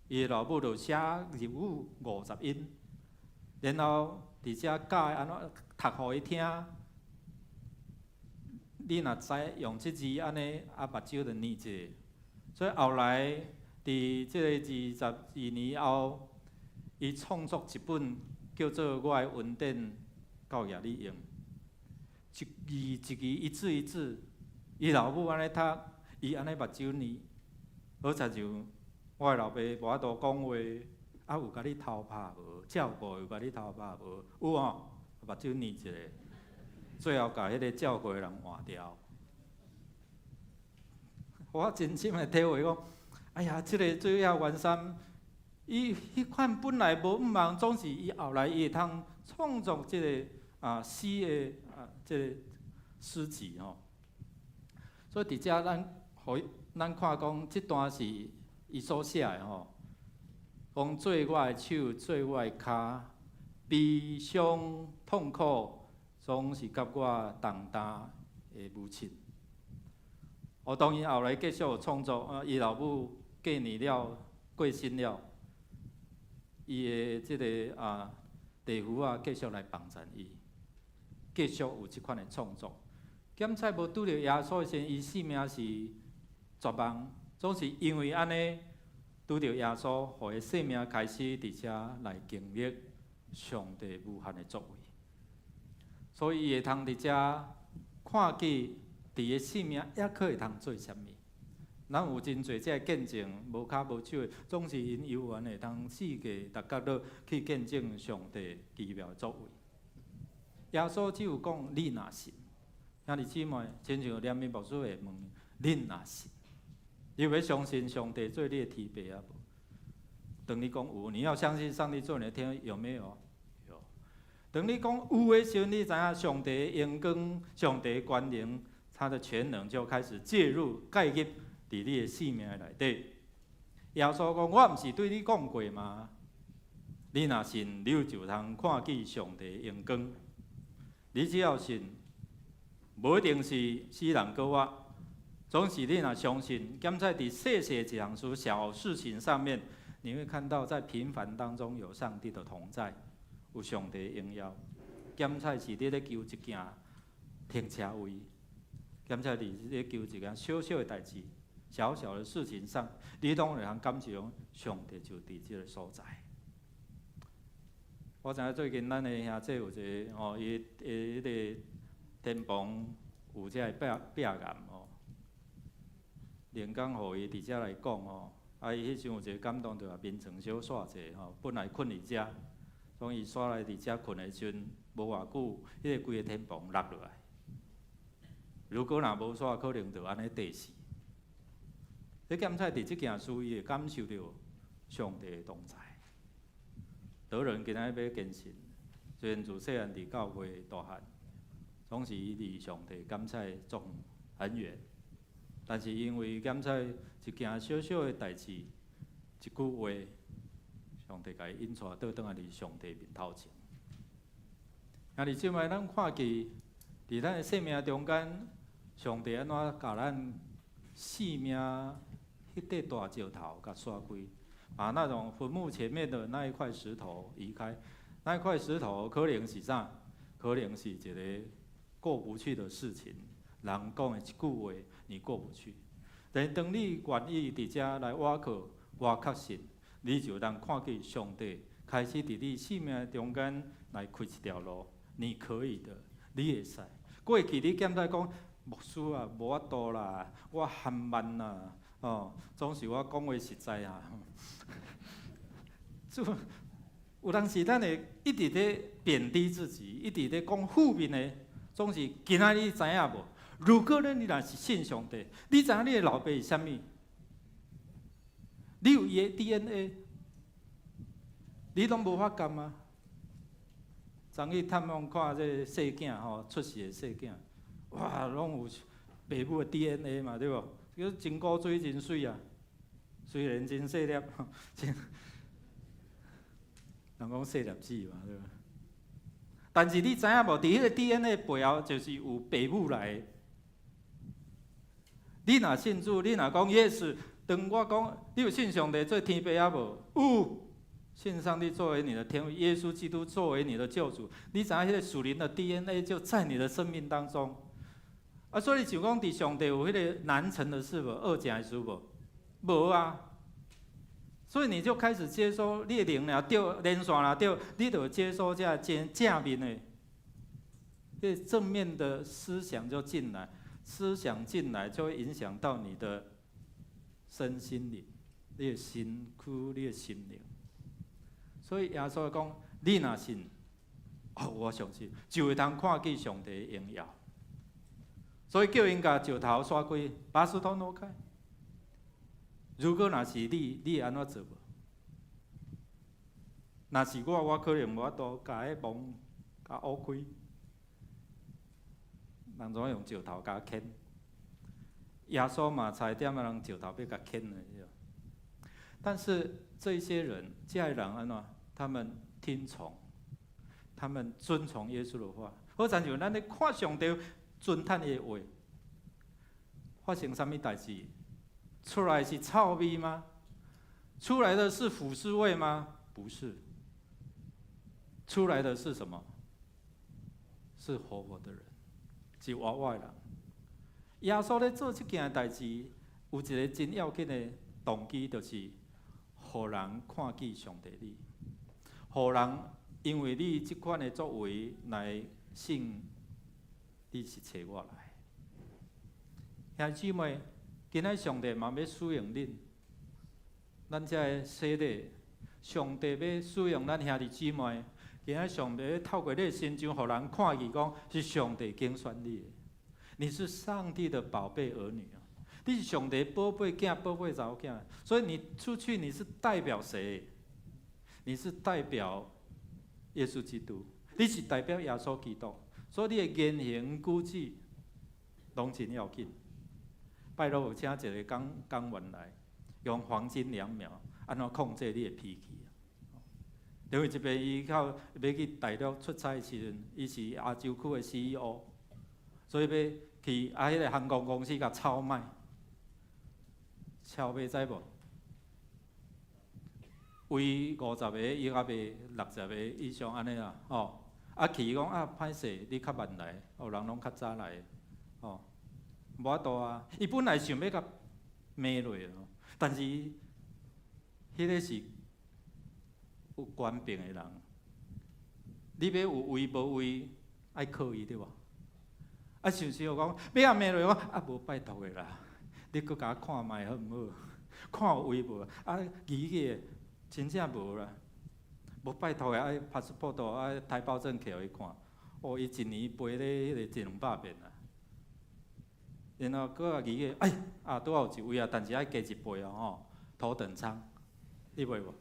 伊的老母就寫日語50音，然後佇遮教伊按怎讀予伊聽。你若知用這字按呢，目睭就捏者。所以後來佇這個22年後，伊創作一本叫做《我的恩典夠額你用》。一字一字，一字一字，伊老母按呢讀，伊按呢目睭捏，好親像我的老爸無法度講話，有共你偷拍無？照顧有共你偷拍無？有哦，目睭捏一下，最後共彼个照顧的人換掉。我真深的體會講，哎呀，這个水野元三，伊彼款本來無向望，總是伊後來伊會通創作這个詩的這个詩集吼。所以佇遮咱予咱看講，這段是伊所寫的吼，講做我的手，做我的跤，悲傷痛苦，總是佮我同擔的母親。哦，當然後來繼續有創作，伊老母過年了，過身了，伊的這个弟婦仔繼續來幫贊伊，繼續有這款的創作。檢菜無拄著耶穌的時陣，伊性命是絕望，總是因為按呢拄著耶穌，予伊生命開始佇遮來經歷上帝無限的作為。所以伊會通佇遮看見，佇伊生命猶閣會通做啥物。咱有真濟這个見證，無跤無手的，總是𪜶猶原會通四界逐角落去見證上帝奇妙的作為。耶穌只有講你若信，兄弟姊妹，親像連面牧師會問你若信，你有欲相信上帝做你的天父啊無？當你講有，你要相信上帝做你的天父，有沒有？有。當你講有的時陣，你知影上帝的榮光、上帝的權能，他的權能就開始介入介入佇你的生命內底。耶穌講：我毋是對你講過嗎？你若信，你就通看見上帝榮光。你只要信，無一定是死人閣活，總是你若相信，檢在佇細細一項事小事情上面，你會看到在平凡當中有上帝的同在，有上帝榮耀。檢在是你咧求一件停車位，檢在你咧求一件小小的代誌，小小的事情上，你攏會通感受上帝就佇這个所在。我知影最近咱的兄弟有一个吼，伊伊彼个天棚有這个壁壁癌吼，靈感予伊佇遮來講吼，啊伊彼時有一個感動，就話眠床小煞者吼，本來睏佇遮，所以伊煞來佇遮睏的時陣，無偌久，彼个規个天棚落落來。如果若無煞，可能就按呢綴死。你檢查佇這件事，伊會感受著上帝的同在。德仁今仔欲堅信，雖然自細漢佇教會大漢，總是伊離上帝感覺總很遠。但是因為檢查一件小小的代誌，一句話，上帝共伊引帶倒轉來佇上帝面頭前。兄弟姊妹，咱看見佇咱的生命中間，上帝按怎共咱生命彼塊大石頭共徙開，把那種墳墓前面的那一塊石頭移開，那一塊石頭可能是啥？可能是一個過不去的事情。人講的一句話，你過不去。但是當你願意佇遮來倚靠，我確信，你就通看見上帝開始佇你生命中間來開一條路，你可以的，你會使。過去你檢查講，牧師啊，無法度啦，我含慢啦，哦，總是我講話實在啊。就有當時咱會一直咧貶低自己，一直咧講負面的，總是今仔你知影無？如果咧你若是信上帝，你知影你的老爸是啥物？你有伊的 DNA，你攏無法感嗎？昨去探訪看這個細囝吼，出世的細囝，哇，攏有爸母的 DNA 嘛，對無？這真古錐真媠啊，雖然真細粒，真人講細粒子嘛，對無？但是你知影無？佇彼個 DNA 背後，就是有爸母來。你若信主，你若講 yes，當我講你有信上帝做天父抑無？有，信上帝作為你的天父，耶穌基督作為你的救主，你知影彼個屬靈的 DNA 就在你的生命當中。啊，所以想講，佇上帝有彼個難成的事無？惡成的事無？無啊。所以你就開始接收你的靈若對，連線若對，你就接收這正正面的，這正面的思想就進來，思想進來就會影響到你的身心靈，你的身軀，你的心靈。所以耶穌講，你若信，哦，我相信就會通看見上帝的榮耀。所以叫𪜶共石頭徙開，把石頭挪開。如果若是你，你會按怎做無？若是我，我可能無法度共彼墓共挖開。人總愛用石頭共牽。耶穌嘛，差點仔人石頭欲共牽的。但是這些人，這些人按怎？他們聽從，他們遵從耶穌的話。好親像咱咧看上帝遵趁伊的話，發生啥物代誌？出來是臭味嗎？出來的是腐屍味嗎？不是。出來的是什麼？是活活的人，是活活的人。耶穌咧做這件代誌，有一個真要緊的動機，就是予人看見上帝你，予人因為你這款的作為來信你是差我來。兄弟姊妹，今仔上帝嘛欲使用恁，咱這个洗禮，上帝欲使用咱兄弟姊妹。今仔上帝透過你的身上，予人看見講是上帝揀選你的，你是上帝的寶貝兒女啊！你是上帝寶貝囝、寶貝查某囝，所以你出去你是代表誰？你是代表耶穌基督，你是代表耶穌基督，所以你的言行舉止，攏真要緊。拜六有請一个講講員來，用黃金2秒，按怎控制你的脾氣。因為這邊伊較欲去大陸出差的時陣，伊是亞洲區的 CEO，所以欲去啊，彼个航空公司共超賣，超賣知無？為50個，伊較賣60個以上按呢啦，吼。啊去講啊歹勢，你較慢來，哦人攏較早來，吼，無法度啊。伊本來想欲共罵落咯，但是彼个是有權柄的人，你欲有位無位，愛靠伊對無？啊，想想講，欲共罵落講，啊無拜託的啦，你閣共我看覓好毋好？看有位無？啊，記起真正無啦，無拜託的，愛 passport 愛台胞證摕予伊看，哦，伊一年飛咧彼個一兩百遍啊。然後閣共記起，哎，啊，拄好有一位啊，但是愛加一倍哦，吼，頭等艙，你袂無？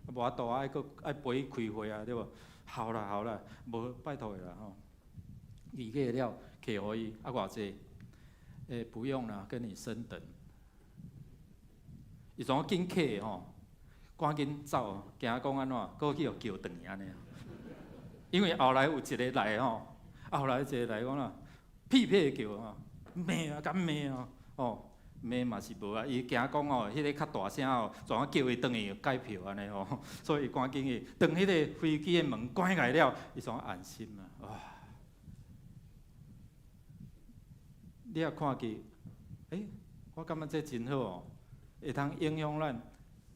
無法度啊，愛閣愛陪伊開會啊，對無？好啦好啦，無拜託的啦吼。預計了，摕予伊啊偌濟？欸，不用啦，跟你升等。伊怎緊客吼，趕緊走，驚講按怎，閣去予叫轉去按呢。因為後來有一个來吼，後來一个來講啦，屁屁叫吼，罵啊，敢罵啊，吼，罵嘛是無啊，伊驚講哦，彼个較大聲哦，怎啊叫伊轉去改票按呢吼，所以伊趕緊去，當彼个飛機的門關起來了，伊才安心啊，哇！你也看見，欸，我感覺這真好哦，會通影響咱。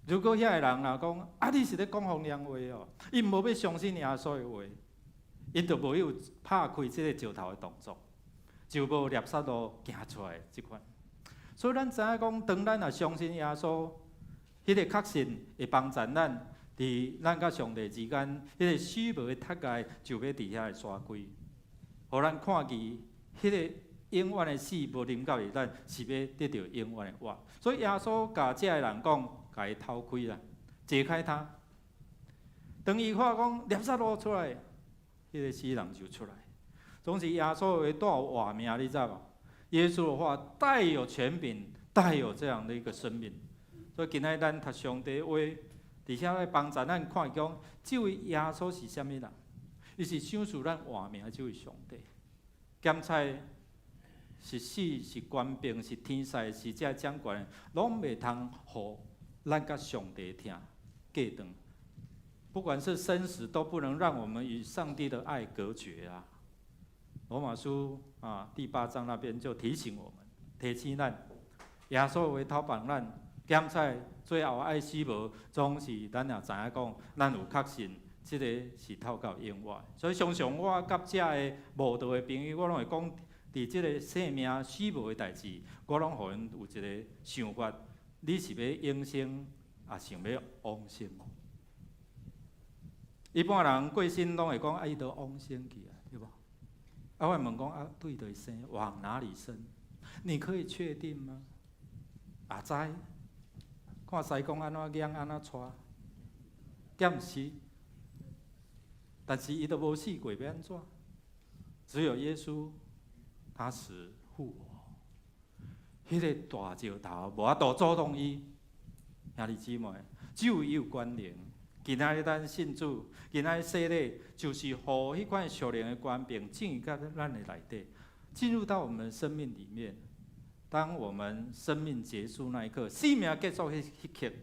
如果遐个人若講，啊，你是咧講風涼話哦，伊無欲相信耶穌的話，𪜶就無有拍開這个石頭的動作，就無拉撒路行出來這款。所以咱知影講，當咱若相信耶穌，彼个確信會幫助咱，佇咱佮上帝之間，彼个死無的結界就欲佇遐會徙開，予咱看見彼个永遠的死無臨到佇咱，是欲得著永遠的活。所以耶穌共這个人講，共伊偷開啦，解開他。當伊看講拉撒路出來，彼个死人就出來。總是耶穌的話帶有活命，你知無？耶穌的話帶有權柄，帶有這樣的一個生命。所以今仔咱讀上帝話，佇遐來幫助咱看講，這位耶穌是啥物人？伊是賞賜咱活命的這位上帝。檢採是死是權柄是天使是這掌權，攏袂通予咱佮上帝疼隔斷。不管是生死，都不能讓我們與上帝的愛隔絕啊！羅馬書啊第八章那邊就提醒我們，提醒咱，耶穌的話透幫咱檢採最後愛死無，總是咱也知影講，咱有確信，這个是透過永活。所以常常我佮遮个慕道的朋友，我攏會講，佇這个生命死無的代誌，我攏予𪜶有一个想法：你是欲永生，抑想欲往生？一般人過身攏會講啊，伊都往生去啊，對無？啊，我問講啊，對佗生，往哪裡生？你可以確定嗎？也知，看師公按怎養，按怎帶，敢毋是？但是伊都無死過，欲按怎？只有耶穌，他死復活。彼个大石頭無法度阻擋伊，兄弟姊妹，只有伊有權能。今仔日咱信主，今仔日洗禮，就是予彼款屬靈的權柄進入到咱的內底，進入到我們生命裡面。當我們生命結束那一刻，生命結束彼彼刻，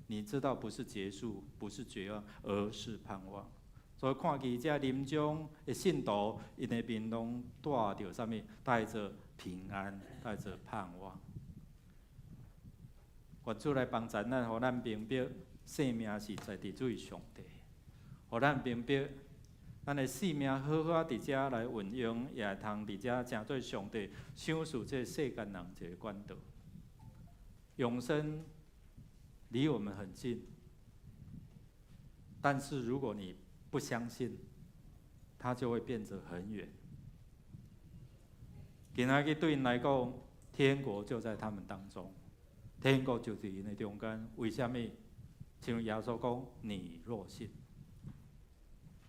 你知道不是結束，不是絕望，而是盼望。所以看見這臨終的信徒，𪜶的面攏帶著啥物？帶著平安，帶著盼望。願主來幫助咱，予咱明白生命是在佇這位上帝，予咱明白，咱的生命好好佇遮來運用，也會通佇遮成做上帝賞賜這世間人一個管道。永生離我們很近，但是如果你不相信，它就會變得很遠。今仔日對𪜶來講，天國就在他們當中，天國就佇𪜶的中間。為啥物？像耶穌講：“你若信。”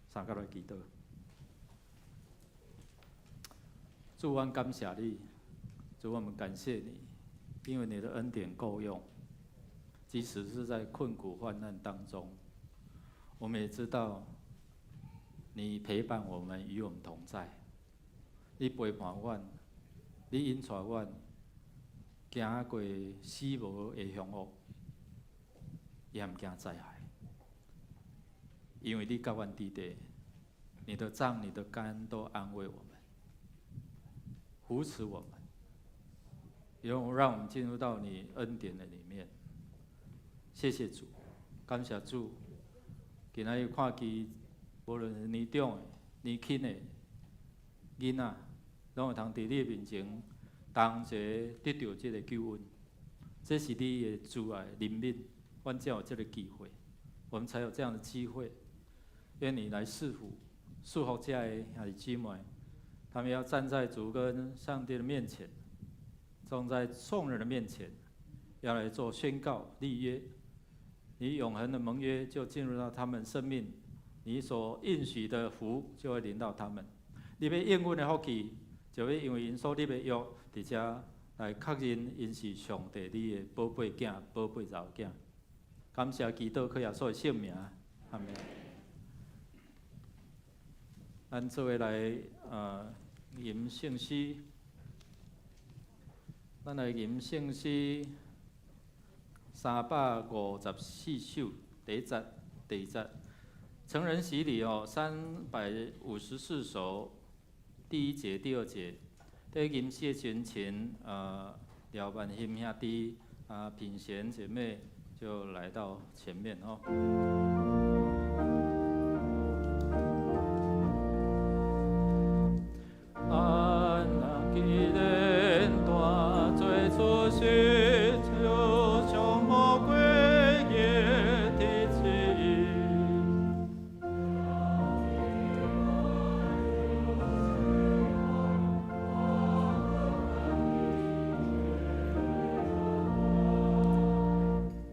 三個來祈禱。主，阮感謝你，主，我們感謝你，因為你的恩典夠用，即使是在困苦患難當中，我們也知道你陪伴我們，與我們同在。你陪伴阮，你引帶阮行過死無的凶惡，也毋驚災害，因為你佮阮佇咧，你的杖、你的竿都安慰我們，扶持我們。讓我們進入到你恩典的裡面，謝謝主，感謝主。今仔日看見，無論是年長的、年輕的囡仔，攏會通佇你面前同齊得著這个救恩。這是你的慈愛憐憫，阮才有這个機會，我們才有這樣的機會。願你來賜福，祝福這的兄弟姊妹，他們要站在主跟上帝的面前。站在眾人的面前，要來做宣告立約，你永恆的盟約就進入到他們生命，你所應許的福就會臨到他們。你欲應允的福氣，就欲因為𪜶所立的約，佇遮來確認𪜶是上帝你的寶貝囝、寶貝查某囝。感謝基督靠耶穌的聖名，阿們。咱做伙來吟聖詩。咱來吟聖詩354首，第一節、第二節，成人洗禮哦，354首，第一節、第二節。在吟詩的時陣，廖萬興兄弟啊，品賢姐妹就來到前面哦。咱若既然大罪出世，就像魔鬼的體質。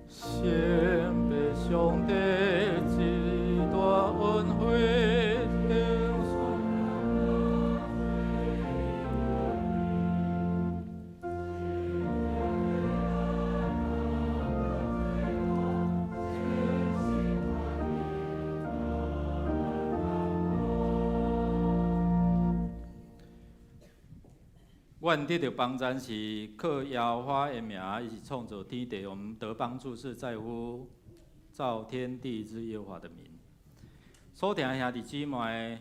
先被上帝這大恩惠。阮得著幫贊是靠耶和華的名，伊是創造天地。我們得幫助是在乎造天地之耶和華的名。所聽的兄弟姊妹，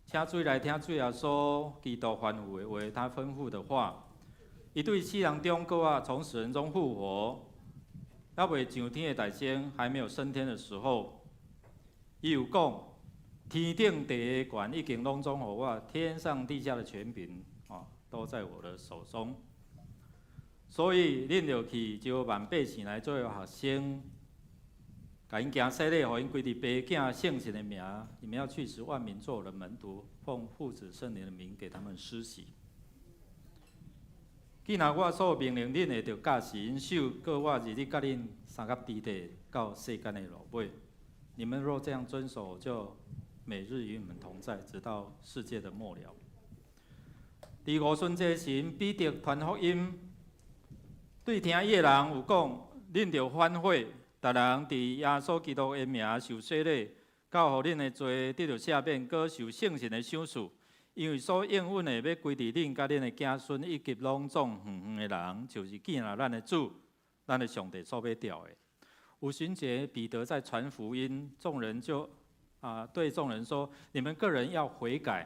請注意來聽主耶穌基督吩咐的話，他吩咐的話。伊對死人中閣啊，從死人中復活，猶未上天的大仙，還沒有升天的時候，伊有講：天頂地的權已經攏總予我，天上地下的權柄啊，都在我的手中。所以恁著去招萬百姓來做學生，共𪜶行洗禮，予𪜶歸佇爸囝聖神的名。你們要去使萬民做我的門徒，奉父子聖靈的名給他們施洗。既然我所命令恁的，著教示𪜶守，閣我日日佮恁相佮佇咧，到世間的落尾。你們若這樣遵守，就每日與你們同在，直到世界的末了。佇五旬節時，彼得傳福音，對聽伊的人有講：恁著反悔，逐人佇耶穌基督的名受洗禮，到予恁的罪得著赦免，閣受聖神的賞賜。因為所應允的，欲歸佇恁佮恁的子孫以及攏總遠遠的人，就是見了咱的主、咱的上帝所欲召的。五旬節，彼得在傳福音，眾人就對眾人說：你們各人要悔改，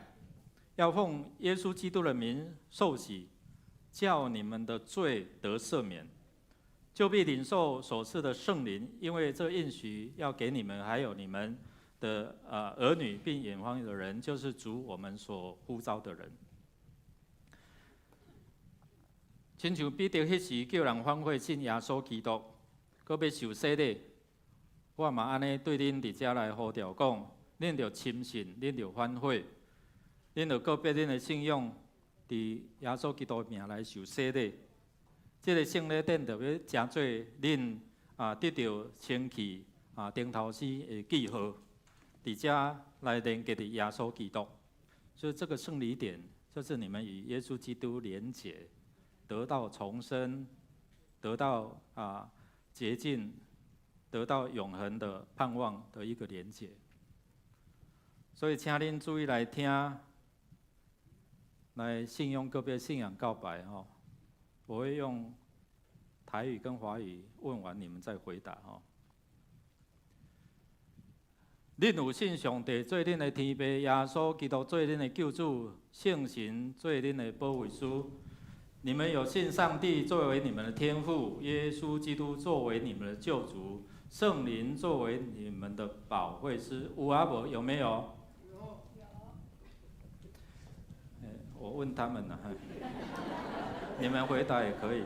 要奉耶穌基督的名受洗，叫你們的罪得赦免，就必領受所賜的聖靈，因為這應許要給你們，還有你們的兒女，並遠方的人，就是主我們所呼召的人。親像彼得彼時叫人反悔信耶穌基督，閣欲受洗禮，我嘛按呢對恁佇遮來呼召講，恁著深信，恁著反悔，恁著告別恁的信仰，佇耶穌基督名來受洗禮。這个聖禮典著欲成做恁得著清氣頂頭死的記號，佇遮來連結佇耶穌基督。所以這個聖禮典就是你們與耶穌基督連結，得到重生，得到洁净，得到永恆的盼望的一個連結。所以，請恁注意來聽，來信用個別信仰告白吼。我會用台語跟華語問完，你們再回答吼。恁有信上帝做恁的天父，耶穌基督做恁的救主，聖神做恁的保惠師。你們有信上帝作為你們的天父，耶穌基督作為你們的救主，聖靈作為你們的保惠師。有啊無？有沒有？有。我問他們了，你們回答也可以。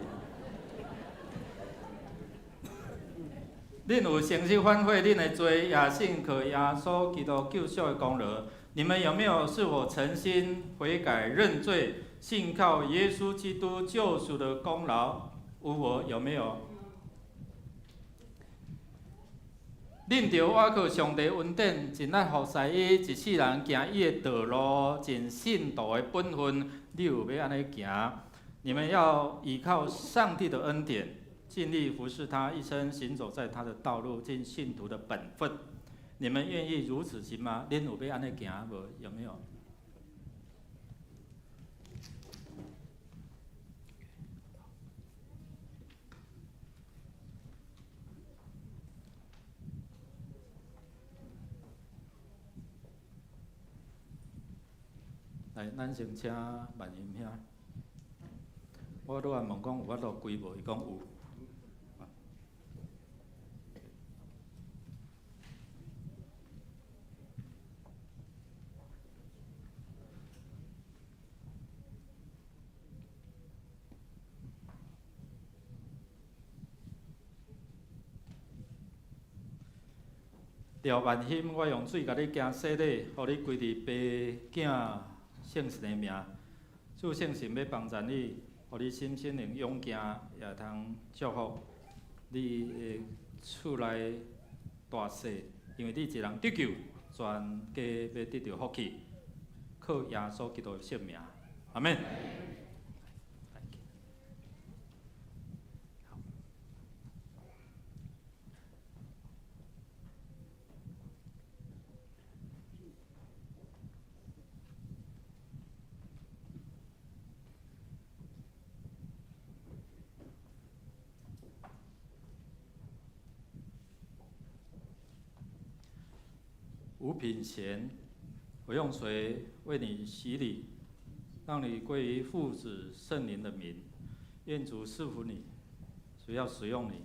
恁有誠實反悔恁的罪，也信靠耶穌基督救贖的功勞。你們有沒有是否誠心悔改認罪，信靠耶穌基督救贖的功勞？有無？有沒有？恁著倚靠上帝恩典，盡力服侍伊，一世人行伊的道路，盡信徒的本分，你有欲按呢行？你們要倚靠上帝的恩典，盡力服侍他，一生行走在他的道路，盡信徒的本分。你們願意如此行嗎？恁有欲按呢行無？有沒有？來，咱先請萬英兄。我拄仔問講有法度跪無？伊講有。廖萬興，我用水共你行洗禮，予你歸佇父囝聖神的名。主聖神欲幫助你，予你心心靈勇健，也會通祝福你的厝內大細，因為你一人得救，全家欲得著福氣，靠耶穌基督的聖名，阿們。吳品賢，我用水為你洗禮，讓你歸於父子聖靈的名。願主賜福你，主要使用你，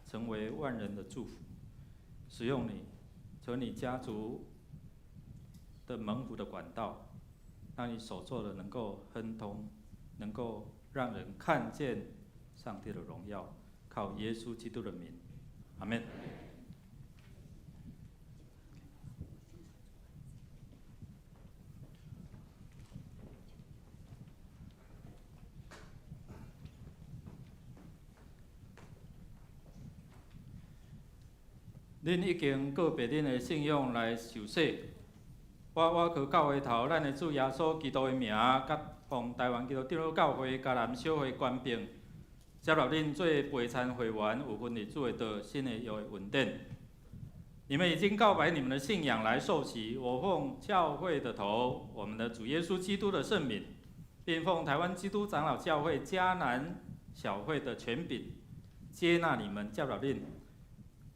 成為萬人的祝福，使用你，成為你家族的蒙福的管道，讓你所做的能夠亨通，能夠讓人看見上帝的榮耀。靠耶穌基督的名，阿們。恁已經告白恁的信仰來受洗。我倚靠教會頭，咱的主耶穌基督的名，佮奉台灣基督長老教會嘉南小會權柄，接納恁做陪餐會員，有份佇主的道、新的約的恩典。你們已經告白你們的信仰來受洗。我奉教會的頭，我們的主耶穌基督的聖名，並奉台灣基督長老教會嘉南小會的權柄，接納你們，接納恁，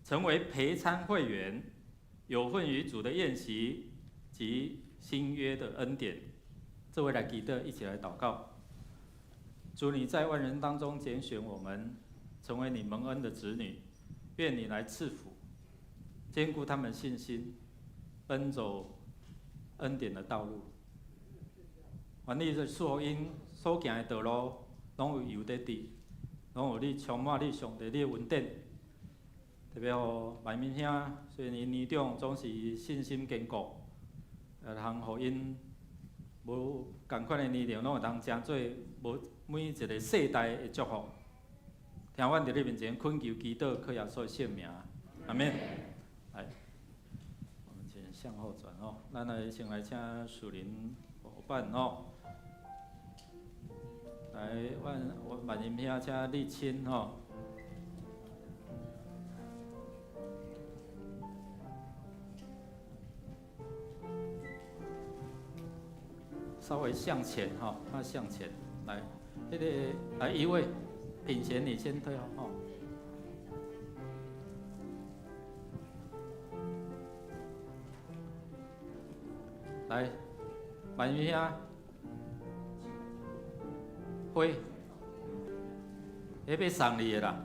成為陪餐會員，有份於主的宴席及新約的恩典。這位來記得一起來禱告。主，你在萬人當中揀選我們，成為你蒙恩的子女，願你來賜福，堅固他們信心，奔走恩典的道路。願你的賜福𪜶所行的道路，攏有油佇滴，攏有你充滿你上帝你的恩典。特別予萬民兄，雖然𪜶年長，總是信心堅固，通予𪜶無仝款的年齡，攏會當成做無每一個世代的祝福。聽阮佇你面前懇求祈禱，靠耶穌的聖名，阿們。來，我們請向後轉哦，咱來先來請屬靈夥伴哦。來，阮萬仁兄請立青吼。稍微向前哈，他向前來，那個來一位，品賢你先退後。來，萬仁兄，花，彼欲送你的啦。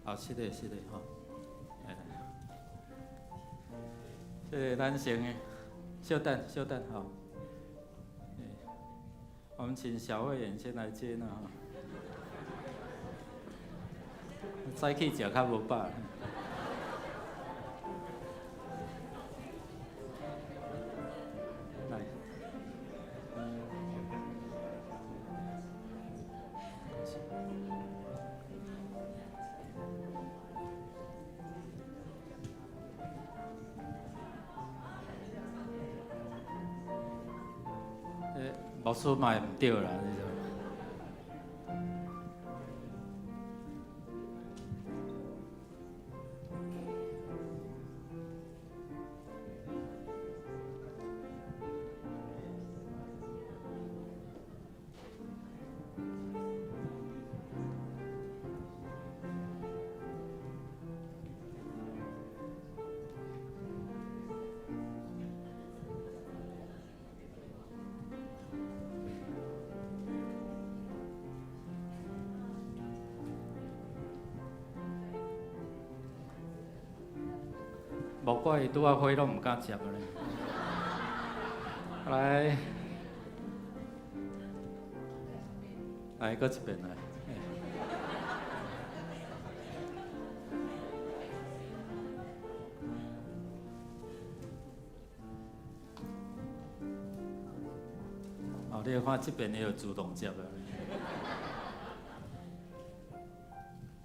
好，是的，是的，吼，來來，這個咱先稍等，稍等，吼，我們請小慧眼先來接納，早起食較無飽。來。牧師嘛會毋對啦，你說。無怪伊拄仔花攏毋敢接咧。來，來，閣一遍來。哦，你看這邊伊就自動接了。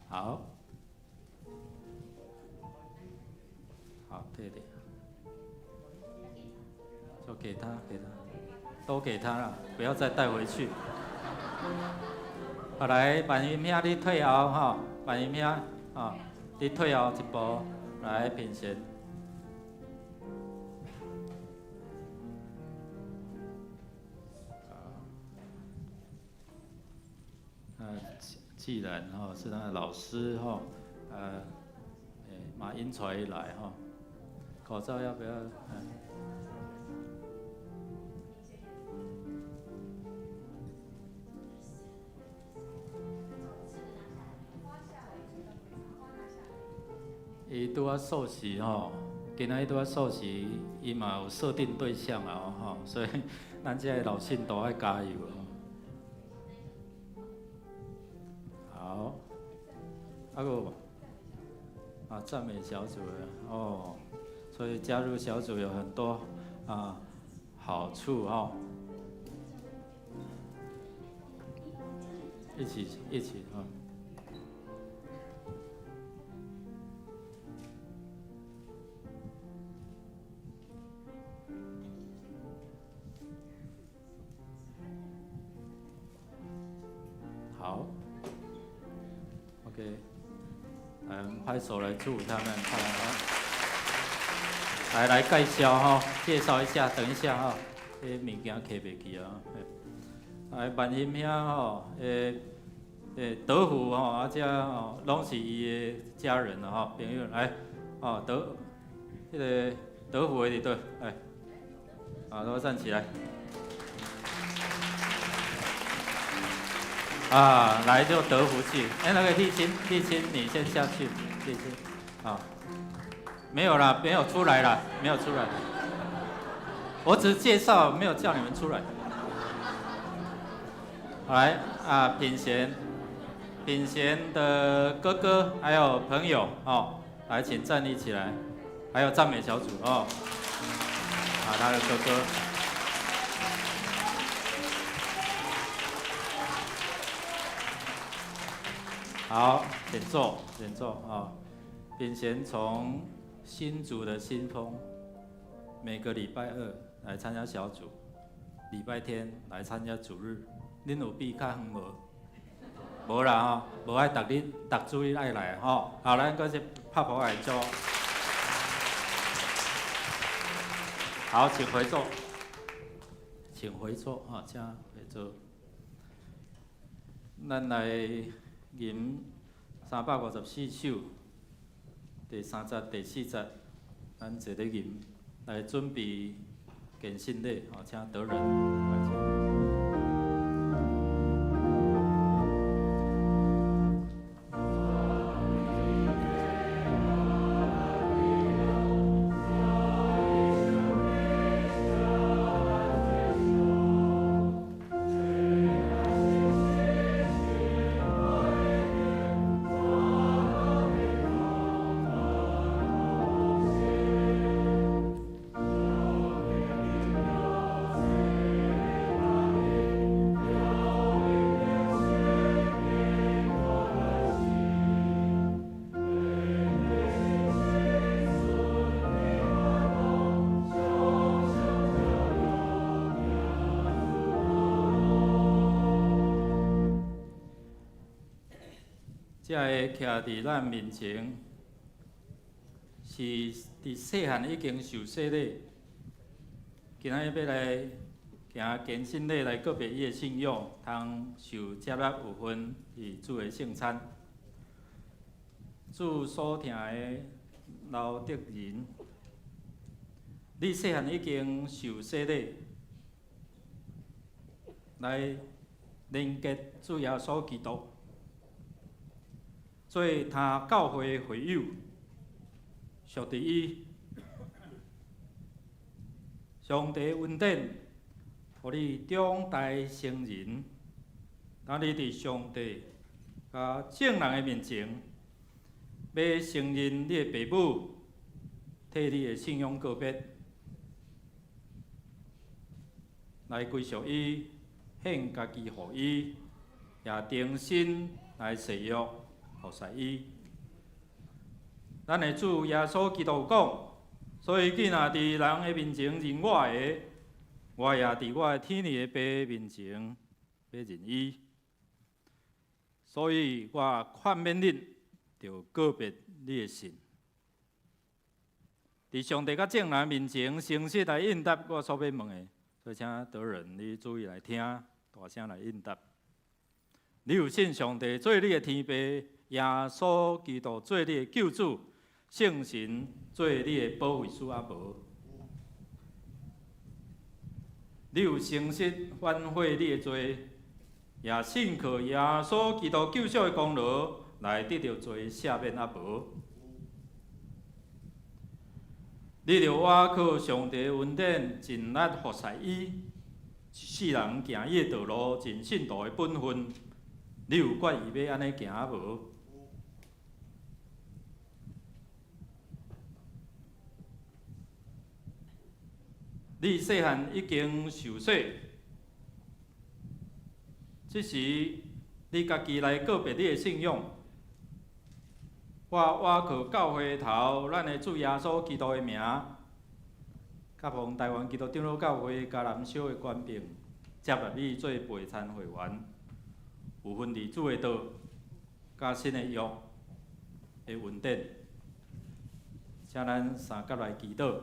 好。好，對對，就給他，給他，都給他了，不要再帶回去。好，來，萬仁兄，你退後吼，萬仁兄，啊，你退後一步，來品賢。既然吼是他的老師吼，馬英才來吼。口罩要不要？伊拄仔受洗吼，今仔日拄仔受洗，伊嘛有設定對象啊吼，所以咱這個老信徒愛加油。好，啊閣啊讚美小組的哦。所以加入小組有很多啊好處哦，一起一起啊。好，OK，來，我們拍手來祝福他們。來來介紹吼，介紹一下，等一下吼，這物件揢袂去啊。來，萬仁兄吼，德福吼，啊這吼，攏是伊的家人啦吼，朋友來，哦德，彼個德福的佇佗，來，啊都站起來。啊，來就得福氣。哎，那個立青，立青，你先下去，立青，啊。沒有啦，沒有出來啦，沒有出來。我只是介紹，沒有叫你們出來。來啊，品賢，品賢的哥哥還有朋友哦，來請站立起來，還有讚美小組哦，啊，他的哥哥，好，請坐，請坐啊！秉賢從新竹的新豐，每個禮拜二來參加小組，禮拜天來參加主日。恁有比較遠無？無啦吼，無愛逐日、逐主日愛來吼。好，咱閣是拍噗來做。好，請回座，請回座啊，請回座。咱來吟354首，第三節、第四節，咱坐咧吟來準備堅信禮，吼，請德仁來請。這個徛佇咱面前，是佇細漢已經受洗禮，今仔日欲來行堅信禮來告別伊的信仰，通受接納有份佇主的聖餐。主所疼的劉德仁，你細漢已經受洗禮，來連結主耶穌基督，做他教會會友，屬佇伊。上帝恩典，予你長大成人。當你佇上帝佮眾人的面前，欲承認你的爸母，替你的信仰告別，來歸屬伊，獻家己予伊，也重新來誓約服侍伊。咱的主耶穌基督講，所以囝若佇人的面前認我的，我也佇我的天父的爸面前欲認伊。所以我勸勉恁，著告別你的信，佇上帝佮眾人面前誠實來應答我所欲問的。所以請德仁你注意來聽，大聲來應答。你有信上帝做你的天父，耶穌基督做你的救主，聖神做你的保惠師啊無？你有誠實反悔你的罪，也信靠耶穌基督救贖的功勞來得著罪赦免啊無？你著倚靠上帝恩典，盡力服侍伊，一世人行伊的道路，盡信徒的本分。你有決意欲按呢行啊無？你細漢已經受洗，這時你家己來告別你的信仰。我倚靠教會頭，咱的主耶穌基督的名，佮奉台灣基督長老教會嘉南小的權柄，接納你做陪餐會員，有份佇主的道，佮新的約的恩典，請咱三佮來祈禱。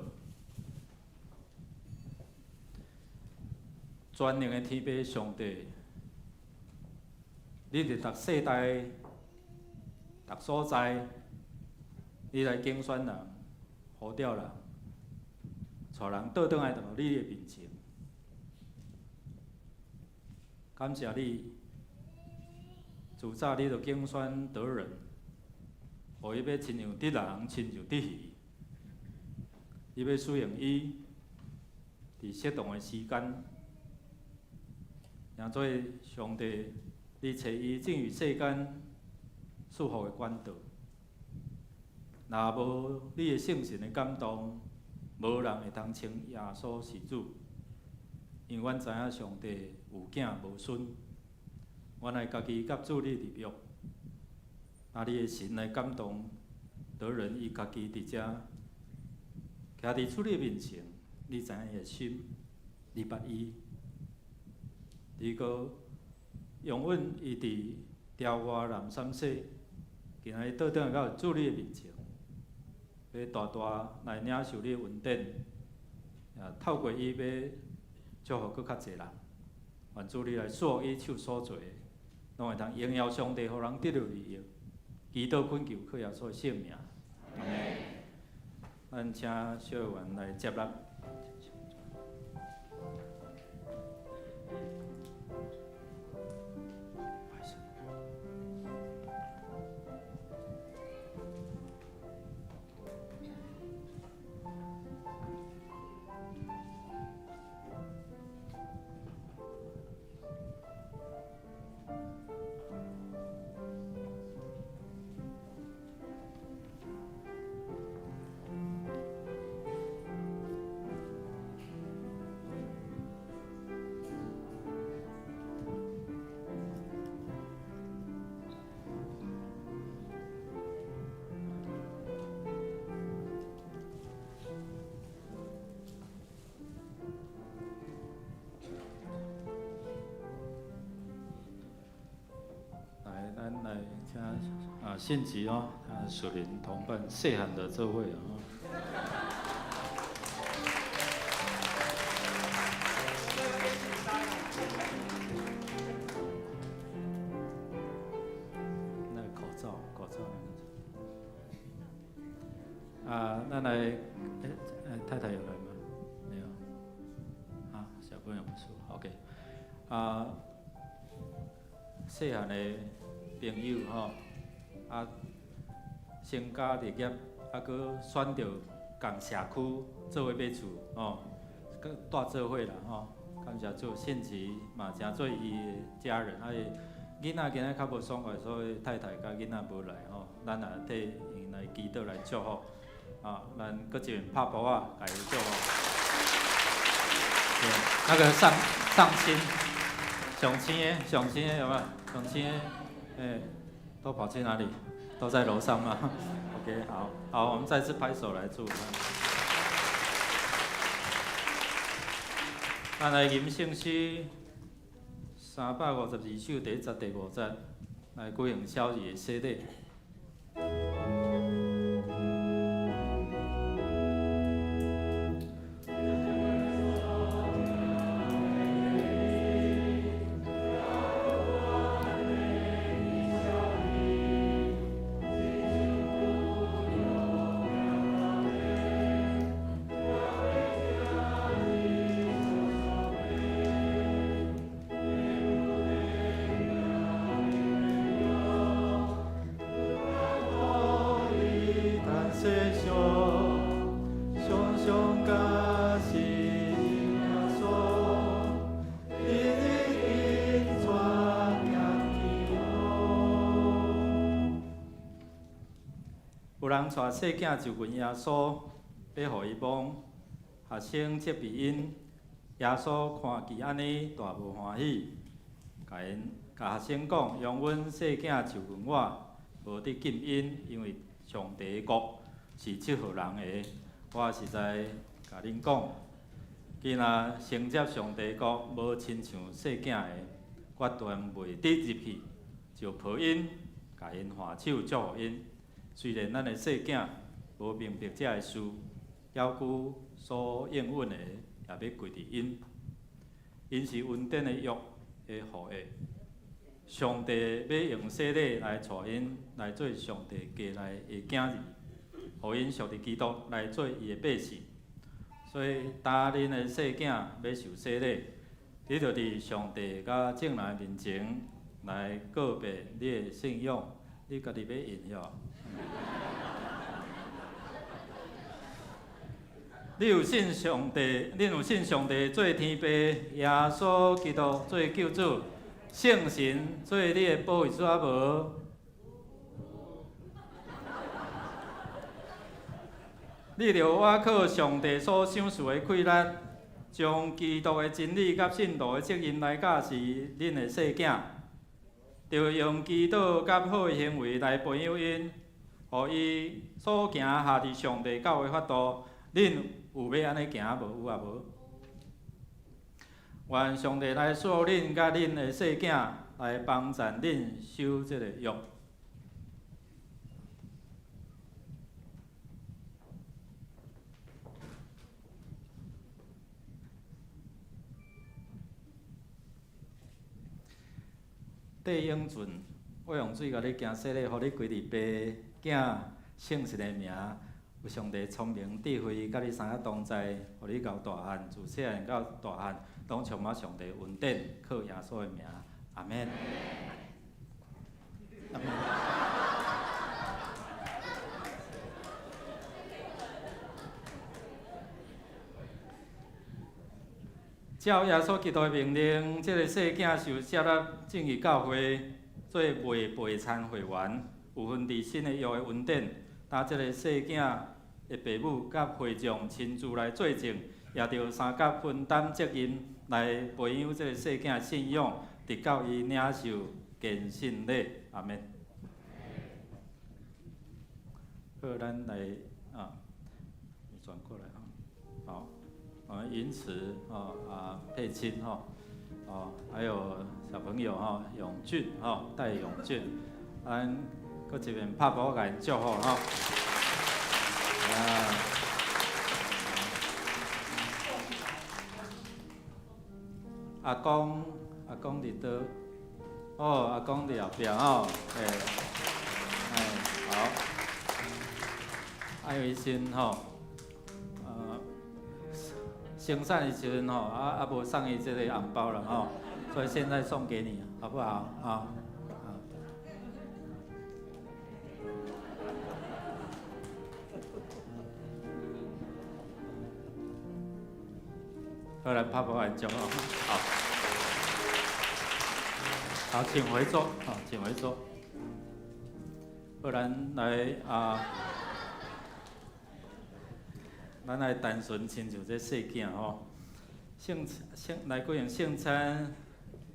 全能的天父上帝，你佇逐世代、逐所在，你來揀選人、呼召人，帶人倒轉來到你的面前。感謝你，自早你就揀選德仁，予伊欲親像得人，親像得魚。你欲使用伊，佇適當的時間，成做上帝，你揣伊進入世間祝福的管道。若無你的聖神的感動，無人會通稱耶穌是主。因為阮知影上帝有囝無孫，阮愛家己佮主你立約，啊，你的神來感動得人伊家己佇遮，徛佇主你面前，你知影伊的心，你捌伊，你閣容允伊佇調外南三世，今仔日倒轉來到主你的面前，欲大大來領受你的恩典，也透過伊欲祝福閣較濟人，願主你來賜福伊手所做的，攏會當榮耀上帝，予人得著利益。祈禱懇求，靠耶穌的聖名。阿們。咱請小議員來接納。來，咱來請啊信吉哦，啊屬靈同伴細漢的做伙啊。那個口罩，口罩那個。啊，咱來，欸欸，太太有來嗎？沒有。啊，小朋友不說，OK。啊，細漢的朋友吼，啊，成家立業，啊，閣選著仝社區做伙買厝吼，閣住做伙啦吼。感謝主，信慈嘛誠做伊的家人，啊，伊囡仔今仔較無爽快，所以太太佮囡仔無來吼。咱也替𪜶來祈禱來祝福，啊，咱閣一遍拍噗仔，共伊祝福。對，那個上上親，上親的，上親的有沒有？上親的，欸，都跑去哪裡？都在樓上嗎？OK，好，好，我們再次拍手來祝福。咱來吟聖詩352首第一節、第五節，來舉行小兒的洗禮。有人帶細囝就近耶穌，欲予伊摸。學生責備𪜶，耶穌看見按呢，大無歡喜，共𪜶共學生講：容允細囝就近我，無得禁𪜶，因為上帝的國是這號人的。我實在共恁講，囝若承接上帝國，無親像細囝的，決斷袂得入去，就抱𪜶，共𪜶挽手祝福𪜶。雖然咱的細囝無明白這个事，猶閣所應允的也欲歸佇𪜶。𪜶是恩典的約的後裔，上帝欲用洗禮來帶𪜶來做上帝家內的囝兒，予𪜶屬佇基督來做伊的百姓。所以，當恁的細囝欲受洗禮，你就佇上帝佮眾人面前來告白你的信仰，你家己欲印遐。你有信上帝，恁有信上帝做天父，耶穌基督做救主，聖神做你的保惠師啊無？你著倚靠上帝所賞賜的氣力，將基督的真理佮信徒的責任來教示恁的細囝。著用祈禱佮好的行為來培養𪜶，予伊所行合佇上帝教的法度。恁有欲按呢行無？有抑無？願上帝來賜福恁佮恁的細囝，來幫贊恁守這个約。戴永俊，我用水共你行洗禮，予你歸佇爸囝聖神的名，有上帝聰明智慧，佮你三个同在，予你𠢕大漢，自細漢到大漢，攏充滿上帝恩典，靠耶穌的名，阿們。阿們。照耶穌基督的命令，這个細囝受設立正義教會做袂陪餐會員，有份佇新的約的恩典。當這个細囝的爸母佮會眾親自來做證，也著相佮分擔責任來培養這个細囝的信仰，直到伊領受堅信禮。阿們。好，咱來啊，你轉過來啊，好。我們銀慈哦啊佩青吼哦，還有小朋友吼永俊吼戴永俊，咱閣這邊拍鼓共𪜶祝福吼。啊，阿公阿公佇佗？哦，阿公佇後壁吼，欸，哎好，啊有時吼。生產的時陣吼，啊無送伊這個紅包啦吼，所以現在送給你，好不好？啊，好，來拍鼓來祝哦，好，好，請回座，好，請回座。好，咱來啊。咱來單純親像這細囝吼，聖聖來舉行聖餐，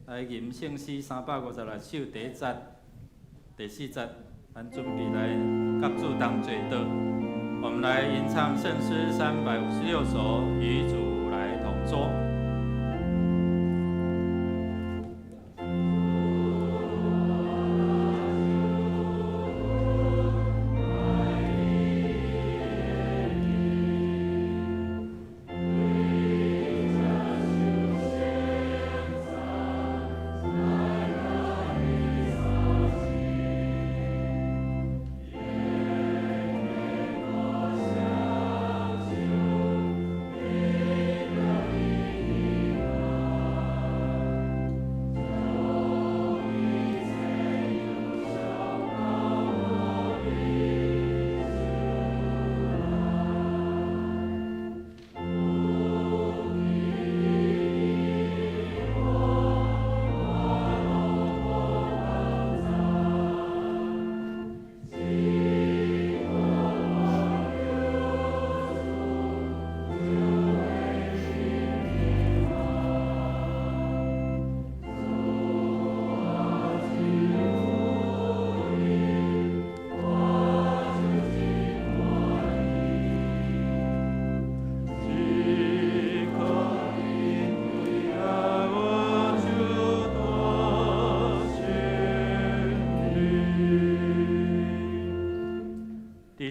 來吟聖詩356首第一節、第四節，咱準備來佮主同齊桌。我們來吟唱聖詩356首，與主來同桌。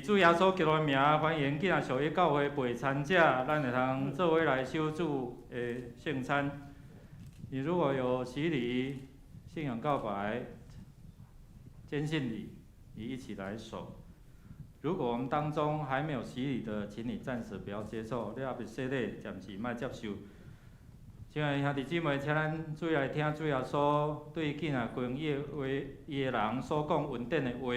主耶穌基督的名，歡迎囝仔屬於教會陪餐者，咱會通做伙來守主的聖餐。你如果有洗禮、信仰告白、堅信禮，你一起來守。如果我們當中還沒有洗禮的，請你暫時不要接受，你猶未洗禮，暫時莫接受。親愛的兄弟姊妹，請咱注意來聽主耶穌對囝仔歸伊的話，伊的人所講恩典的話。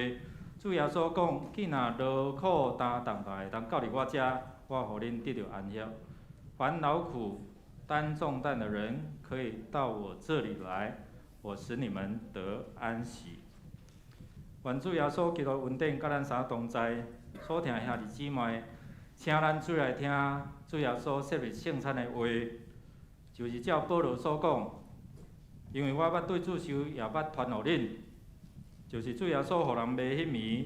主耶穌講：囝若勞苦擔重擔的，通到佇我遮，我予恁得著安息。凡勞苦擔重擔的人，可以到我這裡來，我使你們得安息。願主耶穌基督恩典佮咱三同在。所疼的兄弟姊妹，請咱注意來聽主耶穌設立聖餐的話，就是照保羅所講，因為我捌對主受，也捌傳予恁，就是主耶穌予人賣彼暝，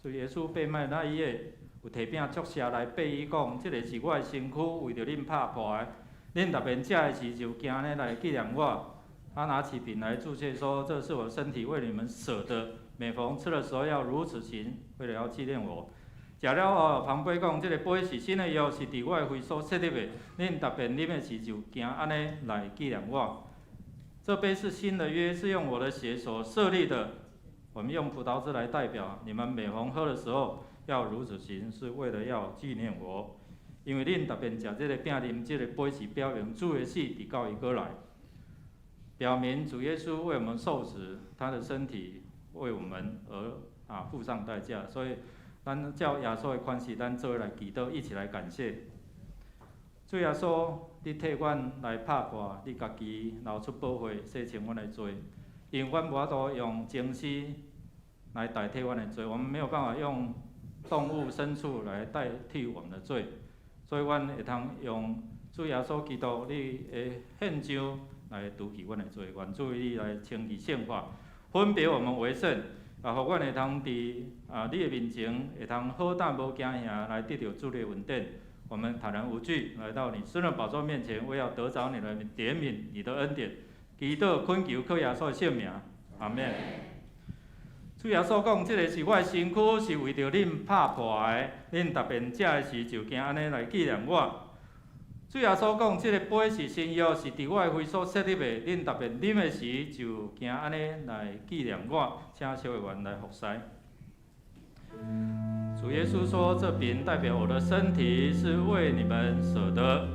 主耶穌被賣那一夜，有提餅祝謝來擘伊講：這个是我的身軀，為著恁拍破的。恁逐遍食的時，就行按呢來紀念我。他拿起餅來祝謝說：這是我身體為你們捨的，每逢吃的時候要如此行，為了要紀念我。食了後，捧杯講：這个杯是新的約，是佇我的血所設立的。恁逐遍啉的時，就行按呢來紀念我。這杯是新的約，是用我的血所設立的。我們用葡萄汁來代表，你們每逢喝的時候要如此行，是為了要紀念我。因為恁逐遍食這個餅，啉這個杯，是表明主的死直到伊閣來，表明主耶穌為我們受死，他的身體為我們而付上代價。所以，咱照耶穌的款式，咱做伙來祈禱，一起來感謝。主耶穌，你替阮來拍破，你家己流出寶血，洗清阮的罪。因為阮無法度用精屍來代替阮的罪，我們沒有辦法用動物牲畜來代替我們的罪，所以阮會通用主耶穌基督你的獻上來除去阮的罪。願主你來清潔聖化，分別我們為聖，予阮會通佇你的面前會通好膽無驚嚇來得著主的恩典。我們坦然無懼來到你施恩寶座面前，為要得著你的憐憫、你的恩典。祈禱懇求靠耶穌的聖名，阿們。主耶穌講：這个是我的身軀，是為著恁拍破的。恁逐遍食的時，就行按呢來紀念我。主耶穌講：這个杯是新約，是佇我的血所設立的。恁逐遍啉的時，就行按呢來紀念我。請小會員來服侍。主耶穌說：這餅代表我的身體，是為你們捨的。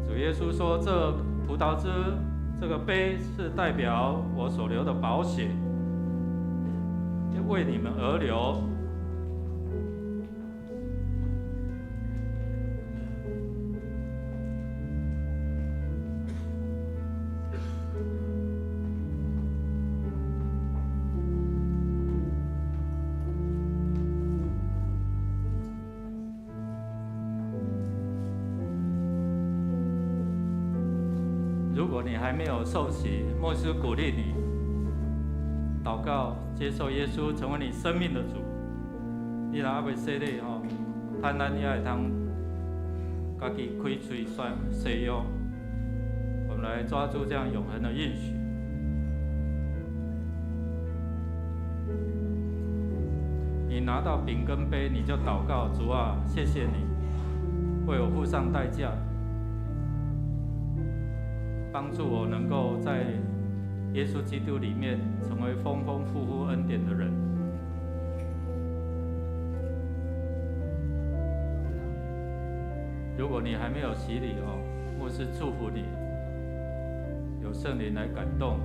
主耶穌說：這葡萄汁，這個杯是代表我所流的寶血，為你們而流。如果你還沒有受洗，牧師鼓勵你禱告，接受耶穌成為你生命的主。你若猶未洗禮吼，趁咱猶會通家己開喙宣誓約，我們來抓住這樣永恆的應許。你拿到餅跟杯，你就禱告：主啊，謝謝你為我付上代價。幫助我能夠在耶穌基督裡面成為豐豐富富恩典的人。如果你還沒有洗禮哦，牧師祝福你，有聖靈來感動。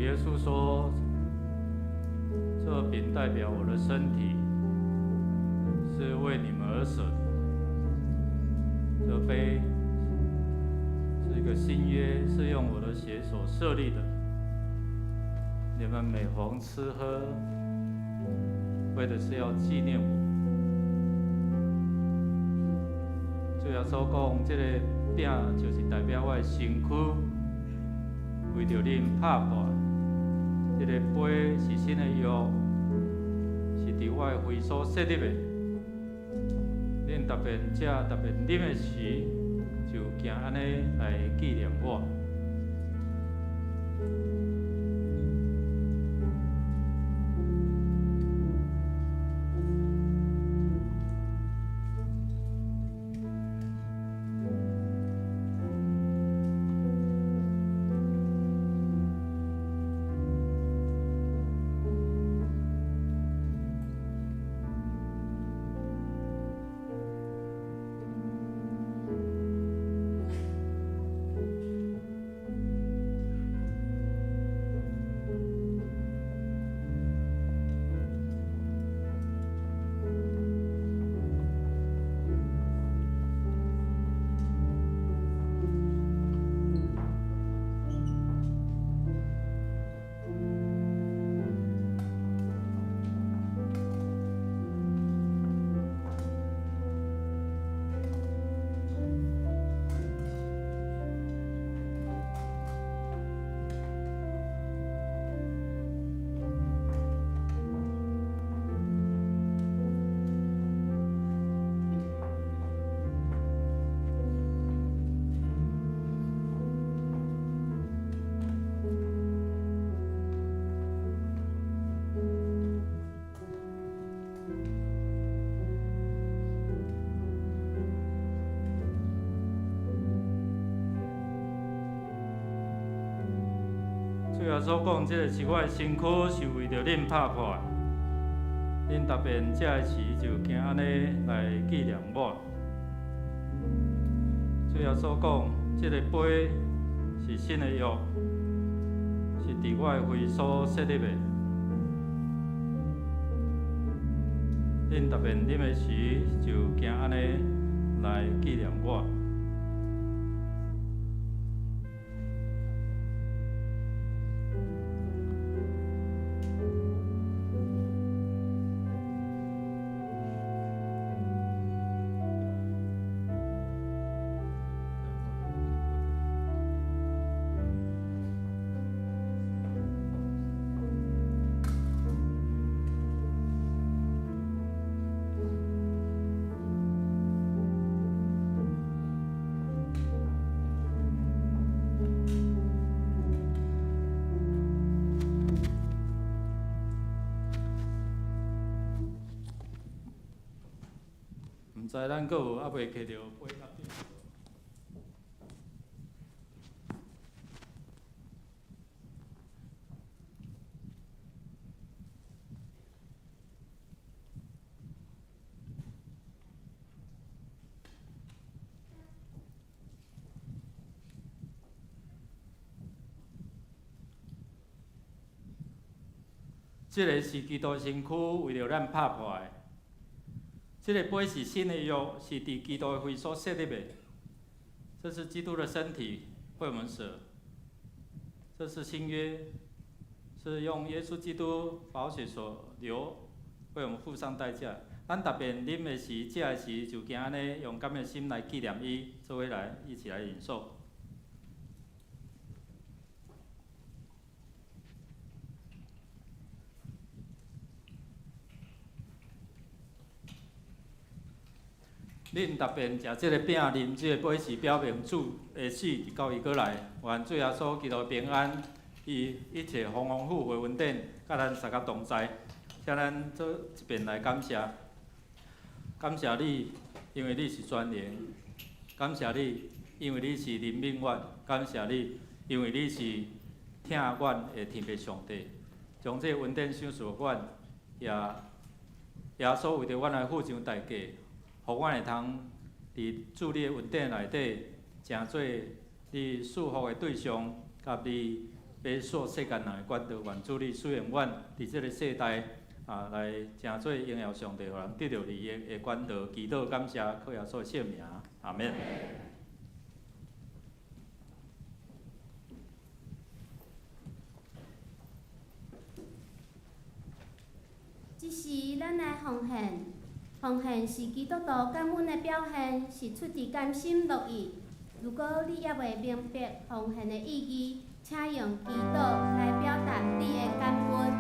耶穌說：這餅代表我的身體，是為你們而捨的。這杯是一個新約，是用我的血所設立的。你們每逢吃喝，為的是要紀念我。主耶穌講：這個餅就是代表我的身軀，為著恁拍破。這個杯是新的約，是佇我的血所設立的。恁逐遍食、逐遍啉的時，就行按呢來紀念我。主耶穌講，這个是我的身軀，是為著恁拍破的。恁逐遍食的時，就行按呢來紀念我。主耶穌講，這个杯是新的約，是佇我的血所設立的。恁逐遍啉的時，就行按呢來紀念我。毋知咱閣有猶未揢著杯仔餅？這个是基督身軀為著咱拍破的。這个杯是新的約，是佇基督的血所設立的。這是基督的身體為我們捨。這是新約，是用耶穌基督寶血所流，為我們付上代價。咱逐遍啉的時、食的時，就行按呢，用感恩心來紀念伊，做伙來一起來領受。恁逐遍食這个餅，啉這个杯，是表明主的死直到伊閣來。願主耶穌基督平安，伊一切豐豐富富的恩典，佮咱三个同在。請咱做一遍來感謝，感謝你，因為你是全能；感謝你，因為你是憐憫阮；感謝你，因為你是疼阮的天父上帝。將這个恩典賞賜予阮，也耶穌為著阮來付上代價。予阮會通佇主你的恩典內底，成做你祝福的對象，佮你欲賜世間人的管道。願主你使用阮佇這个世代啊，來成做榮耀上帝，予人得著利益的管道。祈禱感謝，靠耶穌的聖名，阿們。這時，咱來奉獻。奉獻是基督徒感恩的表現，是出自甘心樂意。如果你猶未明白奉獻的意義，請用祈禱來表達你的感恩。歸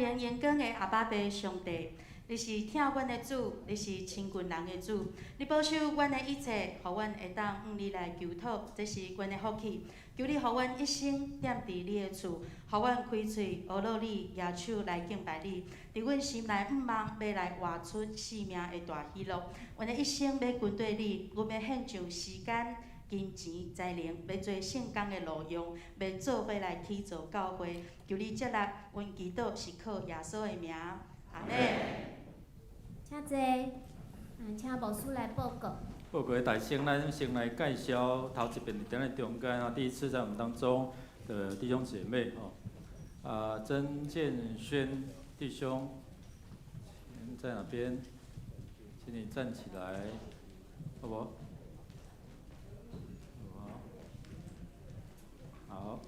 能榮光的阿爸父上帝，你是疼阮的主，你是親近人的主，你保守阮的一切，予阮會當向你來求討，這是阮的福氣。求你予阮一生踮佇你的厝，予阮開喙呵咾你，舉手來敬拜你。佇阮心內向望，欲來活出生命的大喜樂。阮的一生欲跟綴你，阮欲獻上時間、金錢、才能，欲做聖工的路用，欲做伙來起造教會。求你接納，阮祈禱是靠耶穌的名，阿們。請坐，啊，請牧師來報告。報告大先，咱先來介紹頭一遍佇咱的中間啊，第一次在我們當中的弟兄姐妹吼，啊，曾建軒弟兄在哪邊？請你站起來，好不？好，好，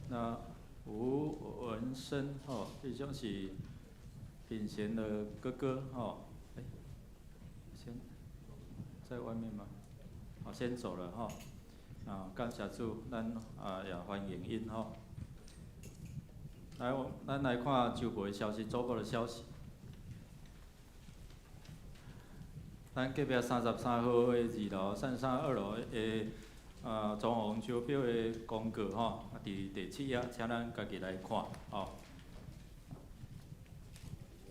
那吳文生吼，弟兄是品賢的哥哥吼，欸，先在外面嗎？好，先走了吼。啊，感謝主，咱啊也歡迎𪜶吼。來，咱來看週報的消息，週報的消息。咱隔壁33號的二樓，32二樓的啊裝潢招標的公告吼，啊，佇第七頁，請咱家己來看吼。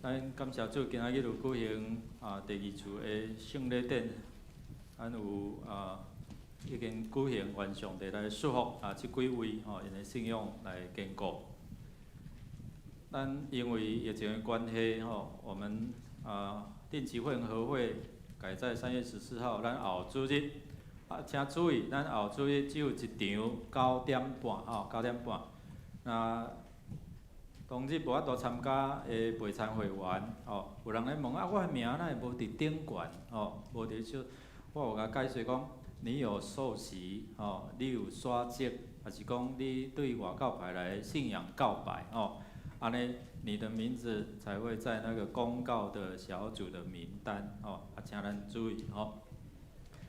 咱感謝主，今仔日有舉行啊第二次的聖禮典，咱有啊已經舉行，願上帝來祝福啊這幾位吼，𪜶的信仰來堅固。咱因為疫情的關係吼，我們啊定期會員合會改在3月14號，咱後主日啊，請注意，咱後主日只有一場9點半吼，九點半。那當日無法度參加的備餐會員吼，有人咧問啊，我的名哪會無佇頂懸吼？無佇說，我有共解釋講，你有受洗吼，你有刷籍，抑是講你對外教派來信仰告白吼，按呢你的名字才會在那個公告的小組的名單吼，啊，請咱注意吼。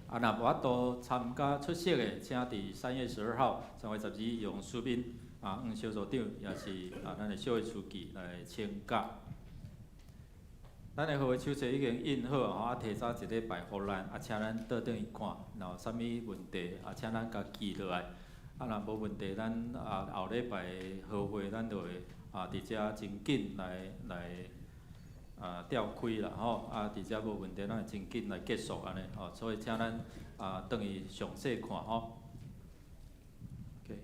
啊，若無法度參加出席的，請佇3月12號，3月12用書面啊，向小組長，抑是啊，咱的小會書記來請假。咱的合會手冊已經印好吼，啊，提早一禮拜予咱，啊，請咱倒轉去看，若有啥物問題，啊，請咱共記落來。啊，若無問題，咱啊後禮拜合會，咱就會啊佇遮真緊來來啊調開啦吼，啊佇遮無問題，咱會真緊來結束按呢吼，所以請咱啊轉去詳細看吼。OK，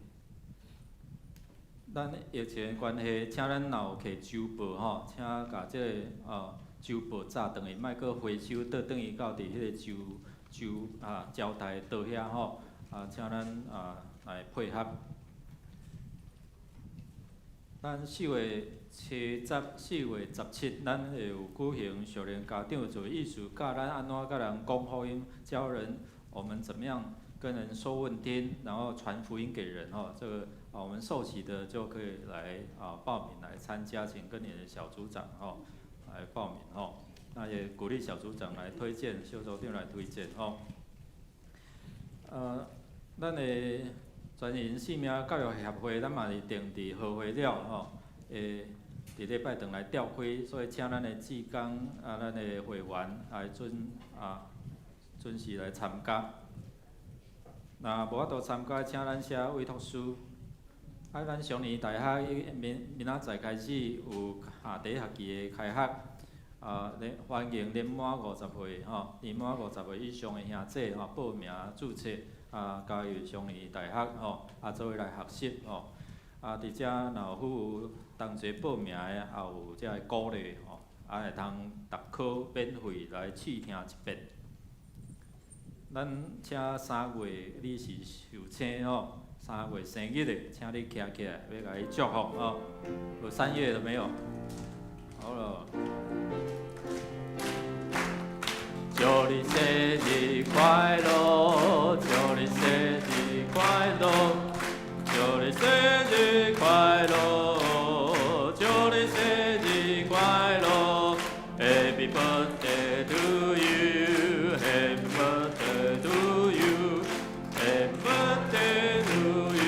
咱疫情的關係，請咱若有摕週報吼，請共這个啊週報紮轉去，莫閣回收倒轉去到佇彼个周周啊招待桌遐吼，啊，請咱啊來配合。咱4月7、4月17，咱會有舉行少年家長做藝術，教咱按怎共人講福音，教人我們怎麼樣跟人說問聽，然後傳福音給人吼。這個啊，我們受洗的就可以來啊報名來參加，請跟你的小組長吼來報名吼。那也鼓勵小組長來推薦，小組長來推薦吼。咱的全人生命教育協會，咱嘛是定佇合會了吼，會佇禮拜轉來召開，所以請咱的志工啊，咱的會員來準啊準時來參加。若無法度參加，請咱寫委託書。啊，咱上年大學明明仔載開始有下第一學期的開學，啊，歡迎年滿五十歲吼，年滿五十歲以上的兄姊吼報名註冊。啊，加入上年大學吼，啊，做伙來學習吼。啊，佇遮若有夫婦同齊報名的，也有遮个鼓勵吼，啊，會通逐科免費來試聽一遍。咱請三月你是壽星吼，三月生日的，請你徛起來，欲共你祝福吼。有3月了沒有？好了。祝你生日快樂，祝你生日快樂，祝你生日快樂，祝你生日快樂。Happy birthday to you, Happy birthday to you, Happy birthday to you,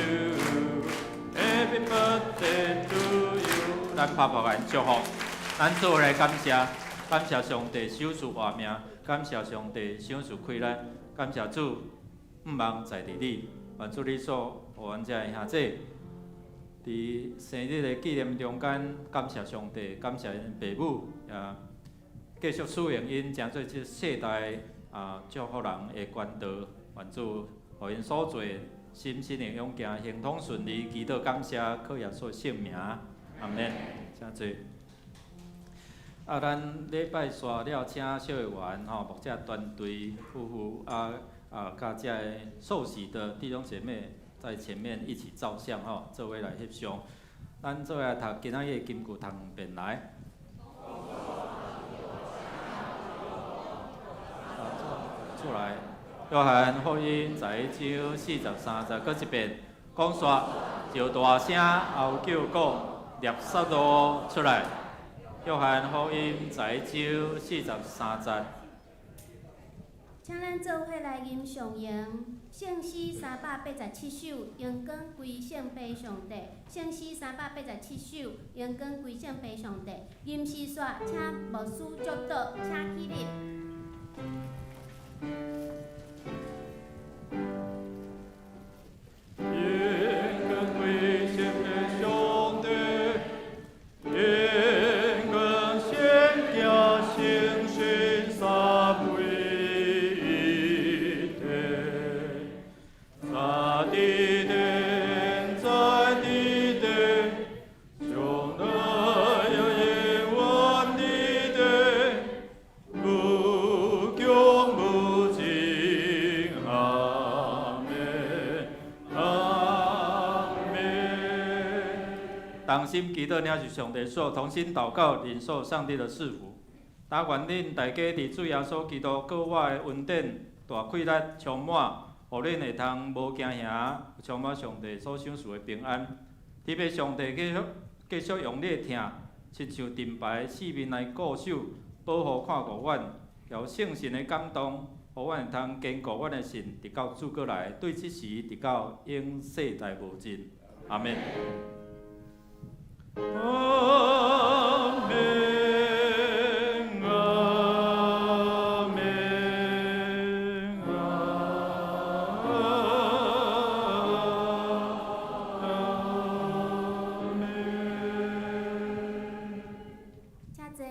Happy birthday to you。咱拍拍𪜶祝福，咱做伙来感谢，感谢上帝賞賜活命，感謝上帝賞賜氣力，感謝主，向望在佇你，願主你所予阮遮的兄弟，佇生日的紀念中間，感謝上帝，感謝𪜶爸母，也繼續使用𪜶成做這世代啊祝福人的管道，願主予𪜶所做心身的勇健，行通順利，祈禱感謝，靠耶穌聖名，阿們，請坐。啊，咱禮拜煞了，請小會員吼，牧者團隊夫婦啊啊，佮遮个受洗的弟兄姐妹在前面一起照相吼，做伙來翕相。咱做伙來讀今仔日的金句，讀兩遍來。出來，約翰福音11章43節，閣一遍，講煞就大聲嗷叫講，拉撒路出來。約翰福音11章43節。請咱做伙來吟誦詠聖詩387首，榮光歸聖父上帝。聖詩387首，榮光歸聖父上帝。吟詩煞，請牧師祝禱，請起立。榮光歸聖父上帝，榮光聖子聖神三位一體，在地天，在地地，將來永遠的地，無窮無盡，阿們，阿們。同心祈禱，領受上帝所同心禱告，領受上帝的賜福。但願恁大家佇主耶穌基督閣我的恩典大氣力充滿，予恁會通無驚嚇，充滿上帝所賞賜的平安。特別上帝繼續用你的疼，親像盾牌四面來固守，保護看顧阮，由聖神的感動，予阮會通堅固阮的信，直到主閣來，對這時直到永世代無盡。阿們。阿們，阿們，阿們。請坐。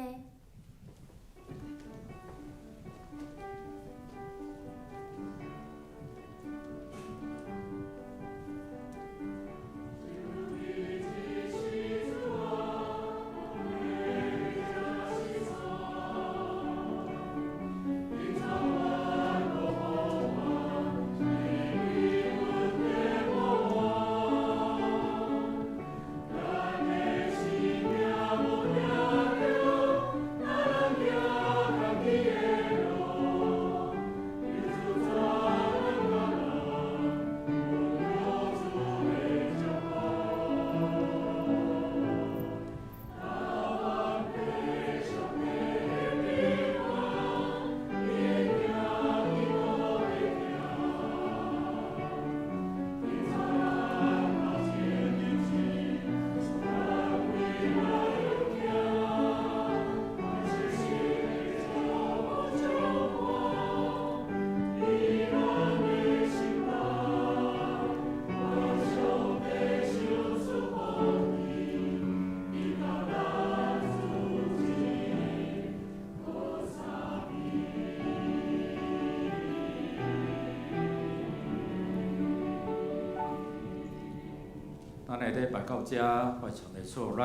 咱的禮拜到這，願上帝賜福咱。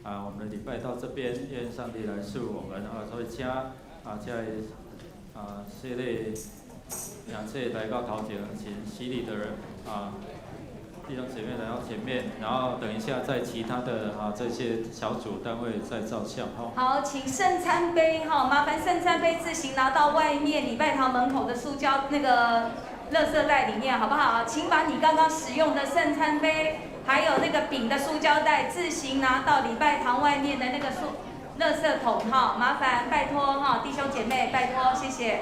啊，我們的禮拜到這邊，願上帝來賜福我們啊。所以請啊，這个啊，洗禮兩次來到頭前，請洗禮的人啊，弟兄姐妹來到前面，然後等一下在其他的啊這些小組單位再照相哈。好，請聖餐杯哈，麻煩聖餐杯自行拿到外面禮拜堂門口的塑膠那個垃圾袋裡面，好不好？請把你剛剛使用的聖餐杯，還有那個餅的塑膠袋，自行拿到禮拜堂外面的那個垃圾桶哈，麻煩拜託哈，弟兄姐妹拜託，謝謝。